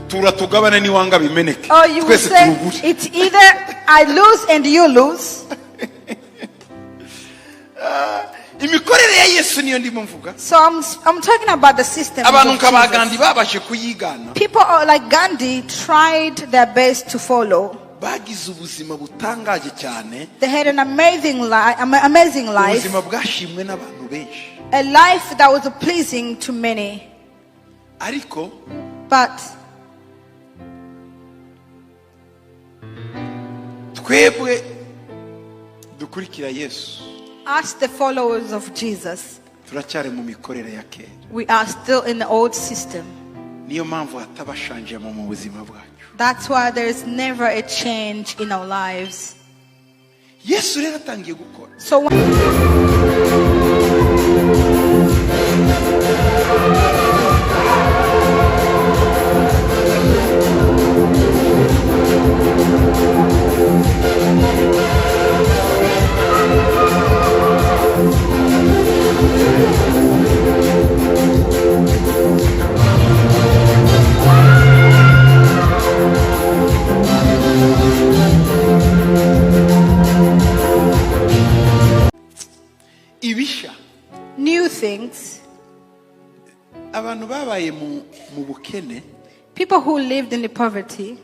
turatugabane niwanga bimeneke. Or you will Twese say, turubure. "It's either I lose and you lose." Imikorere ya Yesu niyo ndimo mvuga. So I'm talking about the system Abantu of nka ba Jesus. Gandhi babashe kuyigana. People are like Gandhi tried their best to follow. Bagize ubuzima butangaje cyane. They had an amazing life, Ubuzima bwashimwe n'abantu benshi. A life that was pleasing to many. Ariko But twebwe dukurikira Yesu us, the followers of Jesus, turacyari mu mikorere ya kera. We are still in the old system. Niyo mpamvu hataba changement mu buzima bwacu. That's why there is never a change in our lives. Yesu rero atangiye gukora. So when Ibishya. New things, Abantu babaye mu bukene, people who lived in the poverty,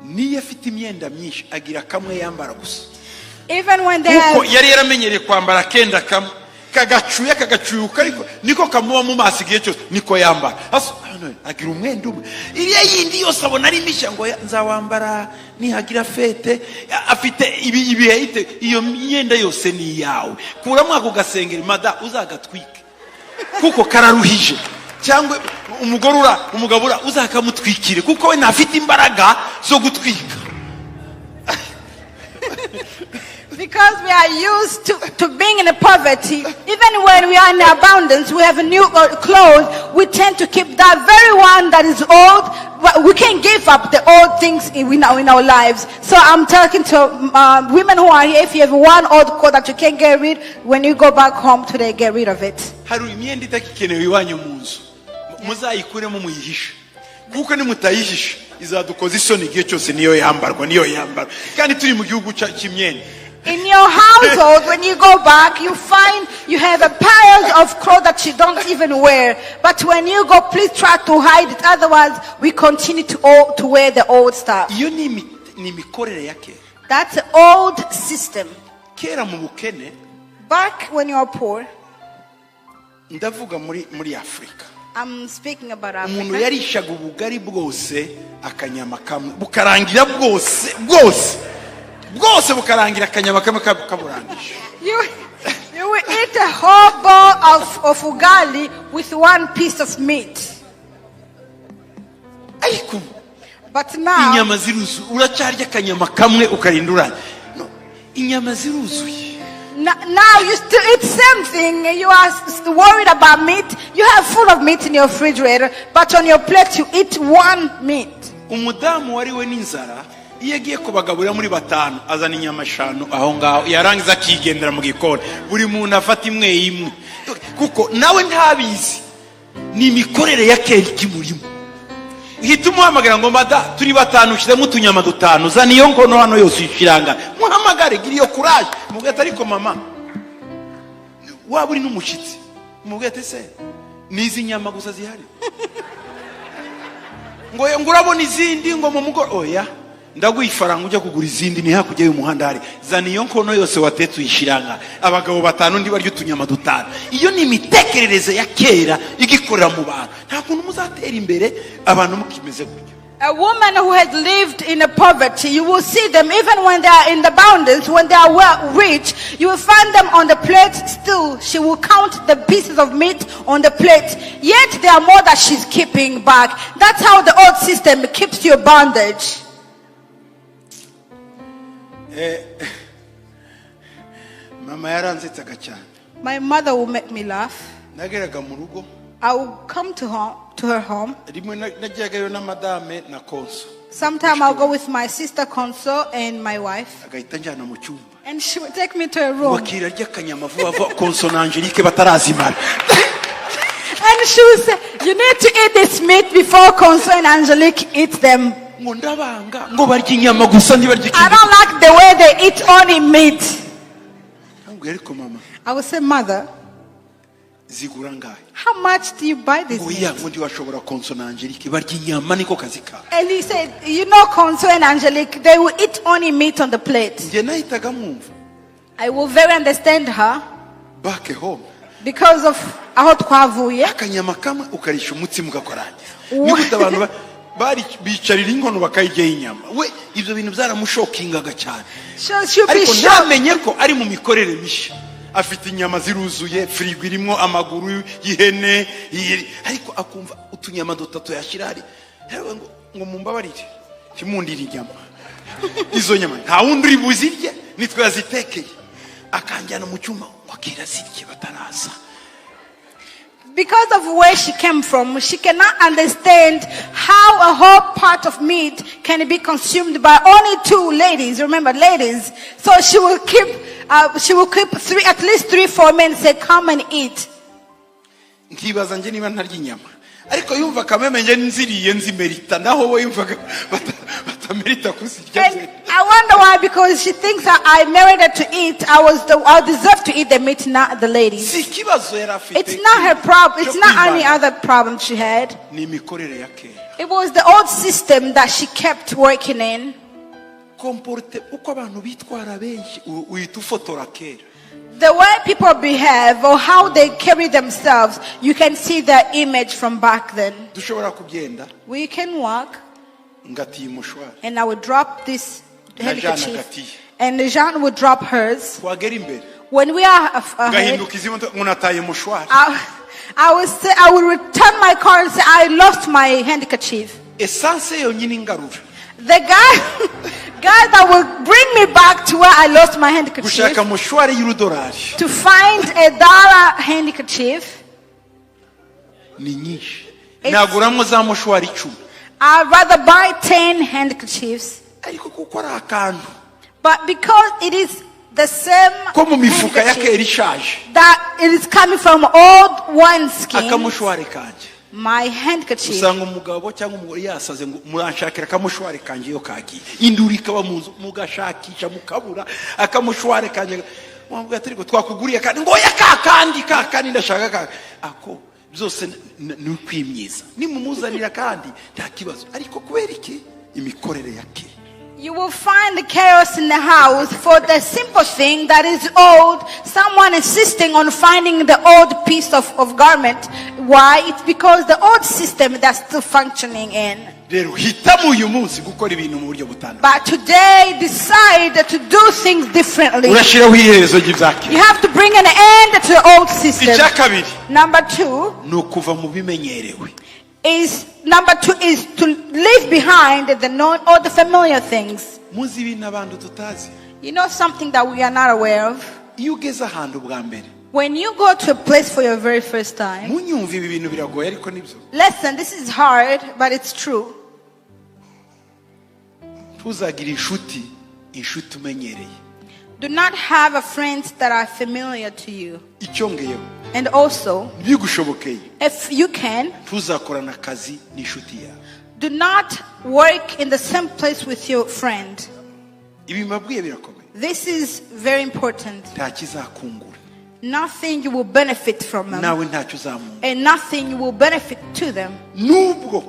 niyo afite imyenda myinshi agira kamwe yambara gusa. Even when they Kuko have, yari yaramenyereye kwambara akenda kamwe kagacuya kagacuyuka ariko niko kamuba mu maso igihe cyose niko yambara. Hano agira umwenda umwe iriya yindi yose abona ari mishya ngo nzawambara nihagira fête. Afite ibi ibihe iyo myenda yose ni iyawe kuramo ako gasengeri mada uzagatwike kuko kararuhije cyangwa umugore ura umugabo ura uzakamutwikire kuko we ntafite imbaraga zo gutwika. Because we are used to being in a poverty, even when we are in abundance, we have new clothes, we tend to keep that very one that is old, but we can give up the old things in our lives. So I'm talking to women who are here, if you have one old coat that you can't get rid, when you go back home today, get rid of it. Hari imyenda itakikenewe iwanyu mu nzu, muzayikuremo muyihishe, kuko nimutayihisha izadukoza isoni igihe cyose. Niyo yambarwa, niyo yambarwa, kandi turi mu gihugu cy'imyenda. In your household, when you go back, you find you have a pile of clothes that you don't even wear. But when you go, please try to hide it. Otherwise, we continue to wear the old stuff. Iyo ni imikorere ya kera. That's the old system. Kera mu bukene, Back when you are poor, ndavuga muri Afurika, I'm speaking about umuntu Africa. Yarishaga ubugari bwose akanyama kamwe bukarangira bwose bwose bwose bukarangira akanyama kamwe kaburangije. You will eat a whole bowl of ugali with one piece of meat. Ariko ubu But now, inyama ziruzuye, uracyarya akanyama kamwe ukarinda urangira. No, inyama ziruzuye. Now you still eat same thing. You are worried about meat. You have full of meat in your refrigerator, but on your plate you eat one meat. Umudamu wariwe n'inzara iyo agiye kubagaburira muri batanu azana inyama eshanu aho ngaho, yarangiza akigendera mu gikoni, buri muntu afata imwe imwe, kuko nawe ntabizi, ni imikorere ya kera ikimurimo. Hita umuhamagara ngo mada turi batanu, ushyiremo utunyama dutanu, zana iyo nkono hano yose uyishiranga. Muhamagare, gira iyo courage, mubwire ati ariko mama, waba uri n'umushyitsi, mubwire ati se ni izi nyama gusa zihari? Ngo urabona izindi ngo mu mugoro? Oya, ndaguha ifaranga ujya kugura izindi, ni hakurya y'umuhanda hari. Zana iyo nkono yose watetse uyishiranga, abagabo batanu ntibarya utunyama dutanu. Iyo ni imitekerereze ya kera igikorera mu bantu. Nta kuntu muzatera imbere abantu mukimeze gutyo. A woman who has lived in a poverty, you will see them even when they are in the abundance, when they are well rich, you will find them on the plate still. She will count the pieces of meat on the plate. Yet there are more that she's keeping back. That's how the old system keeps your bondage. Mama yaransetsaga cyane. My mother will make me laugh. Nageraga mu rugo, I will come to her home. Rimwe najyagayo na madame na Konso. Sometime I'll go with my sister Conso and my wife. Agahita njyana mu cyumba. And she would take me to a room. Wakira arya akanyama vuba vuba Konso na Angelique batarazimara. And she would say, "You need to eat this meat before Conso and Angelique eat them." Ngo ndabanga, ngo barya inyama gusa, ntibarya "I ikindi. Don't like the way they eat only meat." Nkambwira ariko mama, I would say, "Mother, zigura angahe? How much do you buy this Ngo ya meat?" ngo ntiwashobora, Konso na Angelique barya inyama, niko kazi kabo. And he said, "You know, Conso and Angelique, they will eat only meat on the plate." Njye nahitaga mwumva. I will very understand her Back home, because of aho twavuye. Akanyama kamwe ukarisha umutsima ugakorangiza. Nigute abantu bari bicarira inkono bakayiryaho inyama? We ibyo bintu byaramushokingaga cyane. So she'll be Ariko shocked. ntamenye ko ari mu mikorere mishya, afite inyama ziruzuye, firigo irimo amaguru y'ihene, ariko akumva utunyama dutatu yashyira hari. Yewe, ngo mumbabarire ntimundire inyama, izo nyama nta wundi uri buzirye, nitwe yazitekeye. Akanjyana mu cyumba ngo akira zirye bataraza. Because of where she came from, she cannot understand how a whole part of meat can be consumed by only two ladies. Remember, ladies. So she will keep three, at least three, four men. Say, "Come and eat." Nkibaza njye niba ntarya inyama, ariko yumva kameme njye nziriye nzimerita, naho we yumvaga batamerita kuzirya. And I wonder why, because she thinks that I merited to eat. I deserve to eat the meat, not the ladies. Si ikibazo yari afite It's not her problem. It's cyo not any kwivana. Other problem she had. Ni imikorere ya kera. It was the old system that she kept working in. Comporte uko abantu bitwara benshi uhita ufotora kera. The way people behave or how they carry themselves, you can see their image from back then. Dushobora kugenda, We can walk, ngatiye umushwari, and I would drop this na Jeanne handkerchief, agatiye. And Jean would drop hers. Twagera imbere, When we are ahead, ngahinduka izi modoka ngo nataye mushwari. I will say, I will return my car and say, "I lost my handkerchief." Essence yonyine ingarura The guy that will bring me back to where where I lost my handkerchief. Gushaka mouchoir y'urudorari To find a dollar handkerchief, ni nyinshi, naguramo za mouchoir 10. I'd rather buy 10 handkerchiefs. Ariko kuko ari akantu But because it is the same ko mu mifuka ya handkerchief kera ishaje, that it is coming from old wineskins, akamouchoir kanjye, my handkerchief. Usanga umugabo cyangwa umugore yasaze ngo muranshakira akamouchoir kanjye, iyo kagiye induru ikaba mu nzu, mugashakisha mukabura akamouchoir kanjye. Wamubwira ati ariko twakuguriye kandi, ngo oya, ka kandi, ka kandi ndashaka ka ako. Byose ni ukwimyiza, nimumuzanira kandi nta kibazo, ariko kubera iki? Imikorere ya kera. You will find the chaos in the house for the simple thing that is old. Someone insisting on finding the old piece of garment. Why? It's because the old system that's still functioning in. Rero hitamo uyu munsi gukora ibintu mu buryo butandukanye. But today, decide to do things differently. Urashyiraho iherezo ry'ibya kera. You have to bring an end to the old system. Icya kabiri Number two ni ukuva mu bimenyerewe. is to leave behind the known or the familiar things. Muzi ibintu abantu tutazi? You know something that we are not aware of? Iyo ugeze ahantu bwa mbere, When you go to a place for your very first time, munyumva, ibi bintu biragoye ariko nibyo. Listen, this is hard, but it's true. Ntuzagire inshuti inshuti umenyereye. Do not have a friends that are familiar to you. Icyongeyeho, And also, bigushobokeye, if you can, ntuzakorane akazi n'inshuti yawe. Do not work in the same place with your friend. Ibi mbabwiye birakomeye. This is very important. Nta kizakungura. Nothing you will benefit from them, Nawe ntacyo uzamungura. And nothing you will benefit to them. Nubwo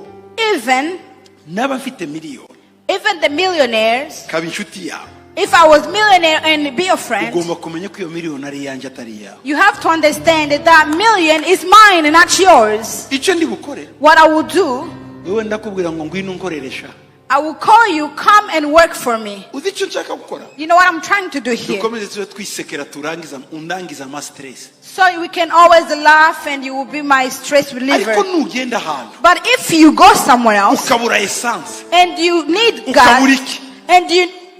Even n'abafite miliyoni, even the millionaires, kaba inshuti yawe, if I was millionaire and be a friend, ugomba kumenya ko iyo miliyoni ari iyanjye atari iyawe. You have to understand that that million is mine and not yours. Icyo ndi bukore, What I will do, wowe ndakubwira ngo ngwino unkoreresha. I will call you, come and work for me. Uzi icyo nshaka gukora? You know what I'm trying to do here? Dukomeze tube twisekera, turangiza undangiza amastress. So we can always laugh and you will be my stress reliever. Ariko nugenda ahantu, But if you go somewhere else ukabura essence, and you need ukabura God, iki, and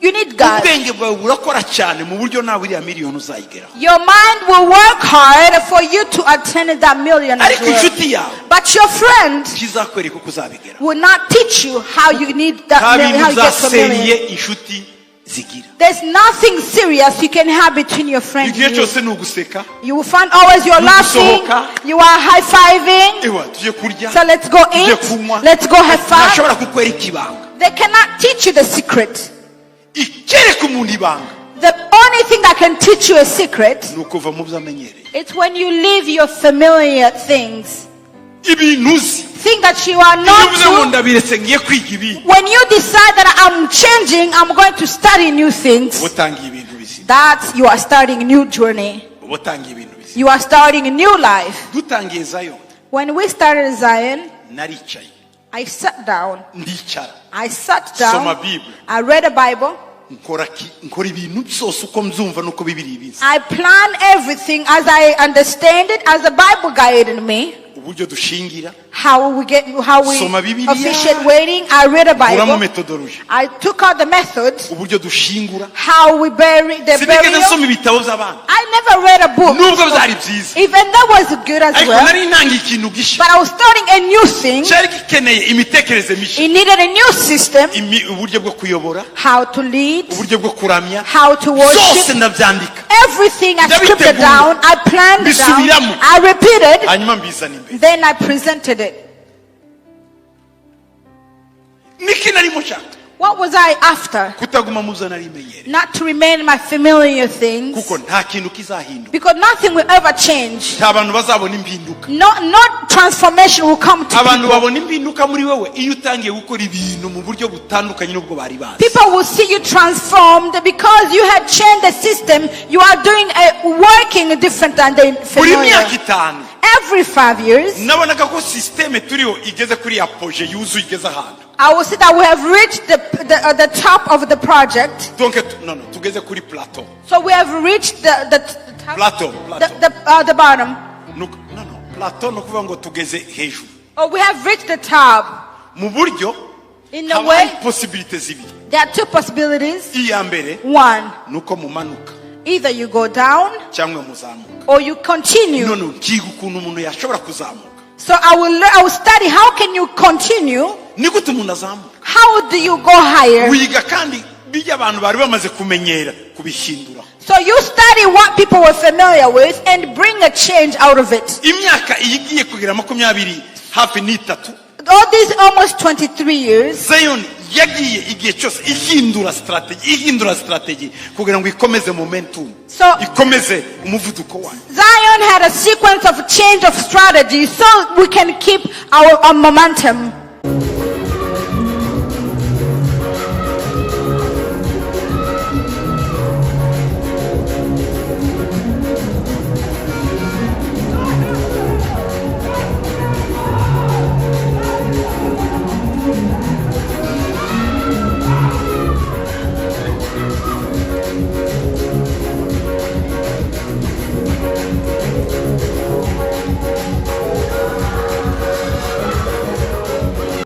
you need God, ubwenge bwawe burakora cyane mu buryo nawe iriya miliyoni uzayigeraho. Your mind will work hard for you to attain that million as Ariko well. inshuti yawe But your friend kizakwereka uko uzabigeraho. Will not teach you how you need that Nta million, bintu how you get to a bya sérieux million. inshuti zigira. There's nothing serious you can have between your friends Igihe and you. cyose ni uguseka. You will find always you're laughing, Gusohoka. You are high fiving. Ewa tujye kurya, So let's go tujye eat, kunywa. Let's go have fun. Ntashobora kukwereka ibanga. They cannot teach you the secret. Ikereka umuntu ibanga The only thing that can teach you a secret, ni ukuva mu byo amenyereye, it's when you leave your familiar things. Ibintu uzi. Things that you are Iyo not uvuze ngo to. ndabiretse ngiye kwiga ibindi, When you decide that I'm changing, I'm going to study new things, uba utangiye ibintu bizima. That you are starting a new journey. Uba utangiye ibintu bizima. You are starting a new life. Dutangiye Zion, When we started Zion, naricaye, I sat down. Ndicara, I sat soma down. Bible, I read a Bible. Nkora ki- nkora ibintu byose uko mbyumva n'uko Bibiliya ibizi. I plan everything as I understand it, as the Bible guided me. Uburyo dushingira, How we get, how we Soma Bibiliya. Officiate wedding. I read a nkuramo Bible. methodology, I took out the method, uburyo dushingura. How we bury the Sinigeze burial. nsoma ibitabo by'abandi, I never read a book. nubwo byari byiza, Even that was good as ariko well. nari ntangiye ikintu gishya But I was starting a new thing. cyari gikeneye imitekerereze mishya. It needed a new system. Uburyo bwo kuyobora, How to lead, uburyo bwo kuramya, how to byose worship. ndabyandika. Everything I scripted Ndabitegura. Down. I planned it down. Mbisubiramo. I repeated. Hanyuma mbizana imbere. Then I presented it. Niki narimo nshaka? What was I after? Kutaguma mu byo nari menyereye, Not to remain my familiar things. Kuko nta kintu kizahinduka. Because nothing will ever change. Nta bantu bazabona impinduka. No transformation will come to Abantu people. babona impinduka muri wowe iyo utangiye gukora ibintu mu buryo butandukanye n'ubwo bari bazi. People will see you transformed because you had changed the system. You are doing a working different than the Buri familiar. myaka 5, Every 5 years, nabonaga ko système turiho igeze kuri apogée yuzuye, igeze ahantu. I will say that we have reached the top of the project. Donc no, tugeze kuri plateau. So we have reached the top, Plateau, plateau. the bottom. No, plateau ni ukuvuga ngo tugeze hejuru Oh, we have reached the top. mu buryo In a haba way, hari possibilité zibiri. There are two possibilities. Iya mbere One, ni uko mumanuka either you go down cyangwa muzamuka. Or you continue. None nkiga ukuntu umuntu yashobora kuzamuka. So I will study how can you continue? Ni gute umuntu azamuka? How do you go higher? Wiga kandi bijya abantu bari bamaze kumenyera kubihindura. So you study what people were familiar with and bring a change out of it. Imyaka iyi igiye kugera makumyabiri hafi n'itatu. All these almost 23 years, Zion yagiye igihe cyose ihindura strategy, ihindura strategy kugira ngo ikomeze momentum, ikomeze umuvuduko wayo. Zion had a sequence of change of strategy so we can keep our momentum.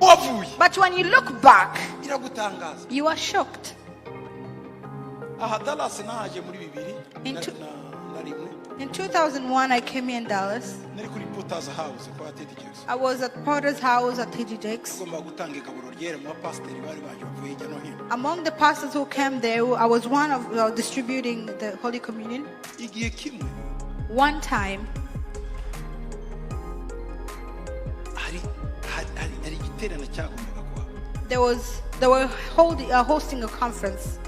Wavuye. But when you look back, Biragutangaza. You are shocked. Aha Dallas nahaje muri bibiri na rimwe. In 2001, I came here in Dallas. Nari kuri Potter's House kwa T.D. Jakes. I was at Potter's house at T.D. Jakes. Tugomba gutanga igaburo ryera mu bapasiteri bari baje bavuye hirya no hino. Among the pastors who came there, I was one of distributing the Holy Communion. Igihe kimwe One time, hari igiterane cyagombaga kuhaba. They were hosting a conference.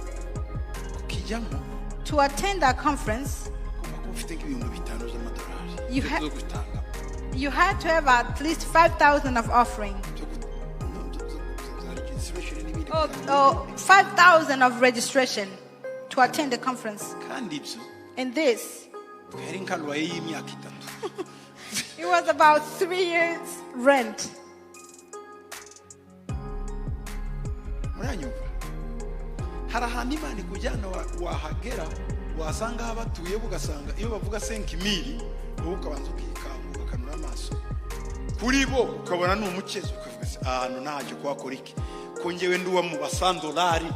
Ukijyamo, To attend that conference, ugomba kuba ufite nk'ibihumbi bitanu by'amadolari You byo gutanga. You had to have at least 5,000 of offering. Byo no, za registration n'ibindi. Oh, 5,000 of registration to attend the conference. Kandi ibyo And this, twari nka loyer y'imyaka itatu. It was about 3 years' rent. Muranyumva? Hari ahantu Imana ikujyana wahagera wasanga aho abatuye ugasanga iyo bavuga 5 000 wowe ukabanza ukikanga ugakanura amaso kuri bo ukabona ni umukezo ukavuga se ahantu ntacyo kuhakora iki ko ngewe ndi uwo mu basandolari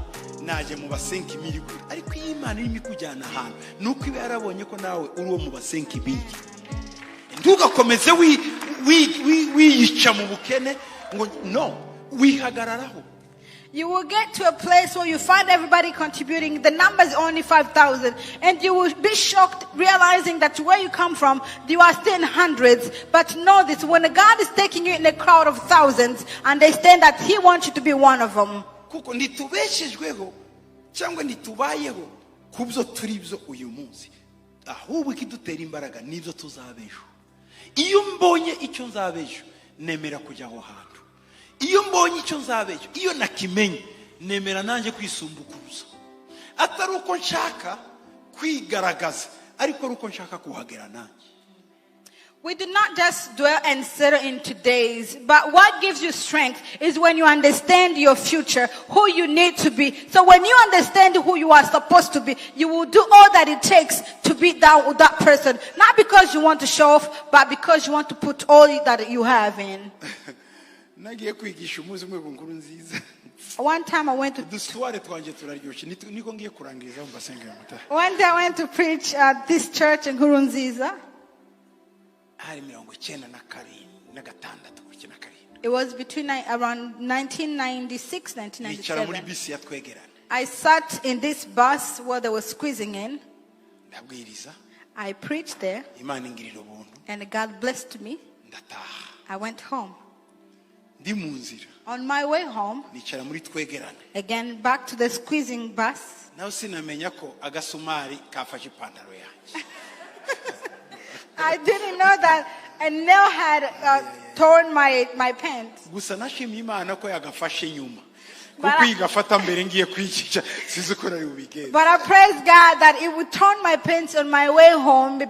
najya mu ba 5 000 gute? Ariko iyo Imana irimo ikujyana ahantu ni uko iba yarabonye ko nawe uri uwo mu ba 5 000. Ntugakomeze wiyica mu bukene ngo no wihagararaho. You will get to a place where you find everybody contributing. The number is only 5,000. And you will be shocked realizing that where you come from, you are still in hundreds. But know this, when God is taking you in a crowd of thousands, understand that He wants you to be one of them. Kuko ntitubeshejweho cyangwa ntitubayeho ku byo turi byo uyu munsi, ahubwo ikidutera imbaraga nibyo tuzaba ejo. Iyo mbonye icyo nzaba ejo nemera kujya aho hantu. Iyo mbonye icyo nzaba ejo, iyo nakimenye nemera nanjye kwisumbukuruza atari uko nshaka kwigaragaza ariko ari uko nshaka kuhagera nanjye. We do not just dwell and settle in today's, but what gives you strength is when you understand your future, who you need to be. So when you understand who you are supposed to be, you will do all that it takes to be that person. Not because you want to show off, but because you want to put all that you have in. Nagiye kwigisha umunsi umwe ku nkuru nziza. One time I went to Udusware twanjye turaryoshye. Niko ngiye kurangiriza mbasengera mutaha. One day I went to preach at this church in Nkurunziza. Hari mirongo icyenda na karindwi na gatandatu gutya na karindwi. It was between around 1996, Nicara muri 1997. Bisi ya twegerane. I sat in this bus where they were squeezing in. Ndabwiriza. I preached there, Imana ingirira ubuntu. And God blessed me. Ndataha. I went home. Ndi mu nzira, On my way home, nicara muri twegerane. Again back to the squeezing bus. Nawe sinamenya ko agasumari kafashe ipantaro yanjye. I didn't know that a nail had torn my pants. Gusa nashimye Imana ko yagafashe nyuma Bara- kuko igafata mbere ngiye kwicisha sinzi uko nari bubigenze. But I praise God that it would turn my pants on my way home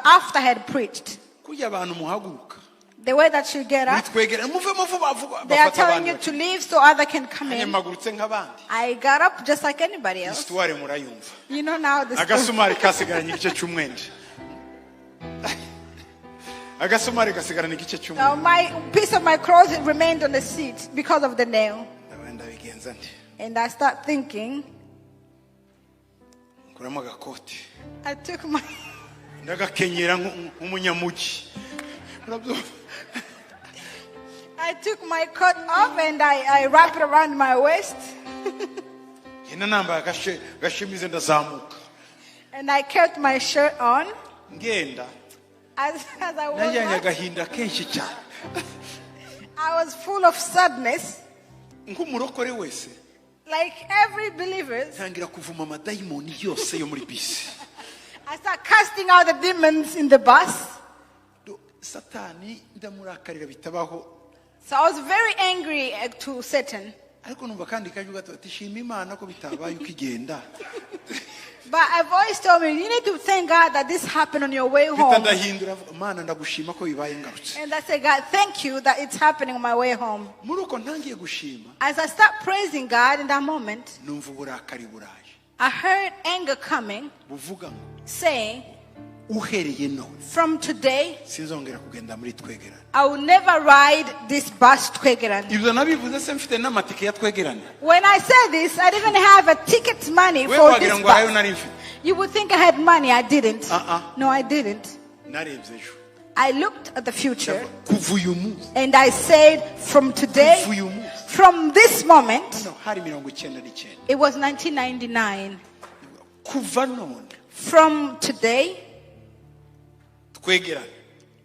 after I had preached. Kurya abantu muhaguruka The way that you get muri up, twegerane muvemo vuba vuba they are bafata telling you abandi. To leave so other can come in. Mpagurutse nk'abandi. I got up just like anybody else. Histoire murayumva. You know now the story. Agasumari kasigaranye igice cy'umwenda, agasumari gasigarana igice Now cy'umwenda. my piece of my clothes remained on the seat because of the nail. Ndabigenza nte? And I start thinking. Nkuramo agakoti. I took my Ndagakenyera nk'umunyamujyi. Urabyumva? I took my coat off and I wrapped it around my waist. Ngenda nambaye agashe- agashemize ndazamuka. And I kept my shirt on. Ngenda As I was najyanye up, agahinda kenshi cyane. I was full of sadness. Nk'umurokore wese, Like every believer, ntangira kuvuma amadayimoni yose yo muri bisi. I start casting out the demons in the bus. Satani ndamurakarira bitabaho. So I was very angry to Satan. Ariko numva kandi kajwi gato ati shima Imana ko bitabaye ukigenda. But a voice told me, "You need to thank God that this happened on your way Mpita home." ndahindura avuga, Mana ndagushima ko bibaye ngarutse. And I said, "God, thank you that it's happening on my way home." Muri uko ntangiye gushima, As I start praising God in that moment, numva uburakari buraje I heard anger coming, buvuga ngo saying, uhereye none "From today, sinzongera kugenda muri Twegerane. I will never ride this bus Twegerane." Ibyo nabivuze se mfite n'amatike ya Twegerane? When I said this, I didn't have a ticket money We for wagira this ngo ayo bus. nari mfite. You would think I had money. I didn't. Uh-uh. No, I didn't. Narebye ejo. I looked at the future Kuva uyu munsi, and I said, from today, kuva uyu munsi, from this moment, hano hari 99. It was 1999. Kuva none, From today, Twegerane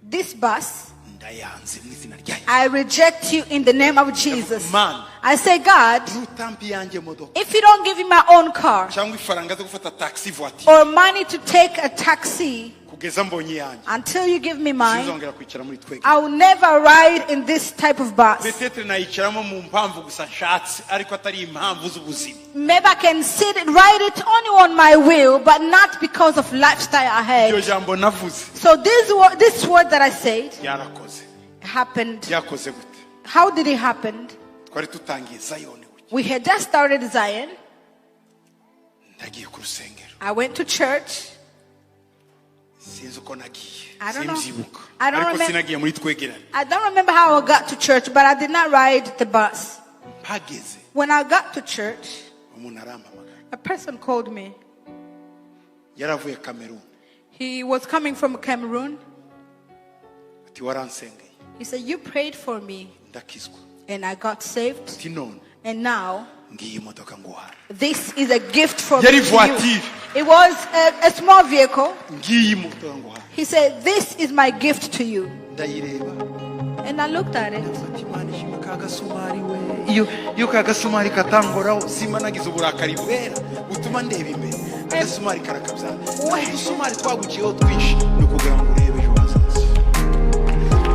this bus, ndayanze mu izina rya Yesu. I reject you in the name of Jesus. Man. I say, "God, Nutampa iyanjye modoka if you don't give me my own car cyangwa ifaranga zo gufata taxi voiture or money to take a taxi kugeza mbonye iyanjye, until you give me mine, sinzongera kwicara muri Twegerane. I will never ride in this type of bus. Peut-être nayicaramo mu mpamvu gusa nshatse ariko atari impamvu z'ubuzima. Maybe I can sit it, ride it only on my will, but not because of lifestyle I Iryo had." jambo navuze So this word that I said ryarakoze. Happened. Ryakoze gute? How did it happen? Twari tutangiye Zayoni gutya. We had just started Zion. Ndagiye ku rusengero. I went to church. Sinzi uko nagiye. I don't know. Simbyibuka. I don't Ariko sinagiye muri Twegerane. I don't remember how I got to church, but I did not ride the bus. Mpageze, When I got to church, umuntu arampamagara. A person called me. Yaravuye Kameruni. He was coming from Cameroon. Ati waransengeye He said, "You prayed for me ndakizwa. And I got saved. Ati none And now, ngiyi imodoka nguhaye. This is a gift from Yari me to you." voiture. It was a small vehicle. Ngiyi modoka nguhaye. He said, "This is my gift to you." Ndayireba. And I looked at it. Ndavuga ati Imana ishimwe ka gasumari we iyo iyo ka gasumari katangoraho simba nagize uburakari bwera butuma ndeba imbere agasumari karakabyara udusumari twaguciyeho twinshi ni ukugira ngo urebe ejo hazaza.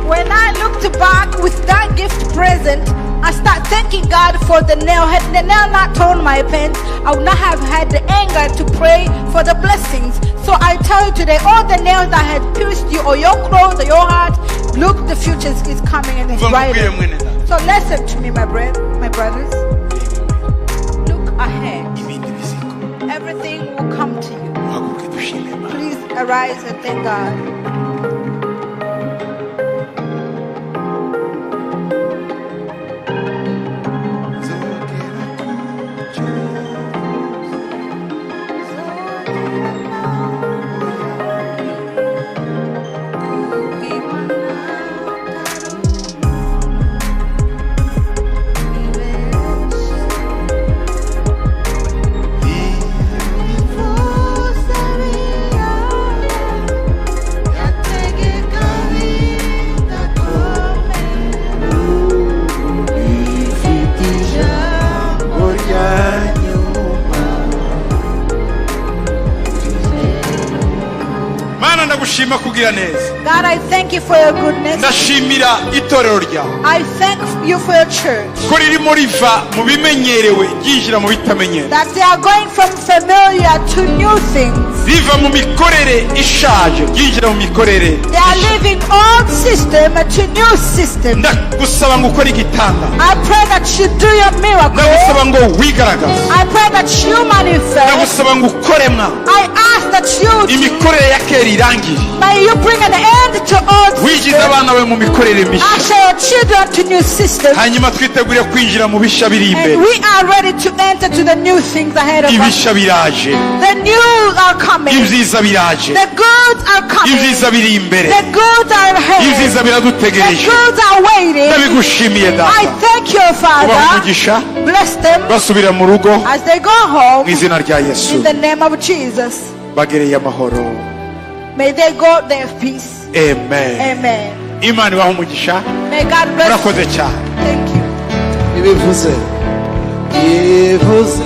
When I looked back with that gift present, I start thanking God for the nail. Had the nail not torn my pants, I would not have had the anger to pray for the blessings. So I tell you today, all the nails that had pierced you or your clothes or your heart, look, the future is coming and it's Umva nkubwire brighter. Mwene data. So listen to me, my brothers. Look ahead. Ibindi bizigo. Everything will come to you. Muhaguruke dushime Imana. Please arise and thank God. Nzogera ku cyo. Ifite ijambo rya nyuma. Mana ndagushima kugira neza. God, I thank you for your goodness. Ndashimira itorero ryawe I thank you for your church. Ko ririmo riva mu bimenyerewe ryinjira mu bitamenyerewe. That they are going from familiar to new things. Riva mu mikorere ishaje ryinjira mu mikorere They are leaving old system to new system. Ndagusaba ngo ukore igitanda. I pray that you do your miracle. Ndagusaba ngo wigaragaze. I pray that you manifest. Ndagusaba ngo ukore mwa I ask that you do. Imikorere ya kera irangire. May you bring an end Send to old Winjiza system. abana bawe mu mikorere mishya. Usher your children to new system. Hanyuma twitegure kwinjira mu bishya biri imbere. And we are ready to enter to the new things ahead of us. Ibishya biraje. The new are coming. Ibyiza biraje. The goods are coming. Ibyiza biri imbere. The goods are ahead. Ibyiza The biradutegereje. goods are waiting. Ndabigushimiye I Data. thank you, Ubaha Father. umugisha Bless them basubira mu rugo as they go mu home izina rya Yesu. in the name of Jesus. Bagereye amahoro. May they go their peace. Amen. Amen. Imana ibaha umugisha. May God bless you. Murakoze cyane. Thank you. Ibivuze, ivuze.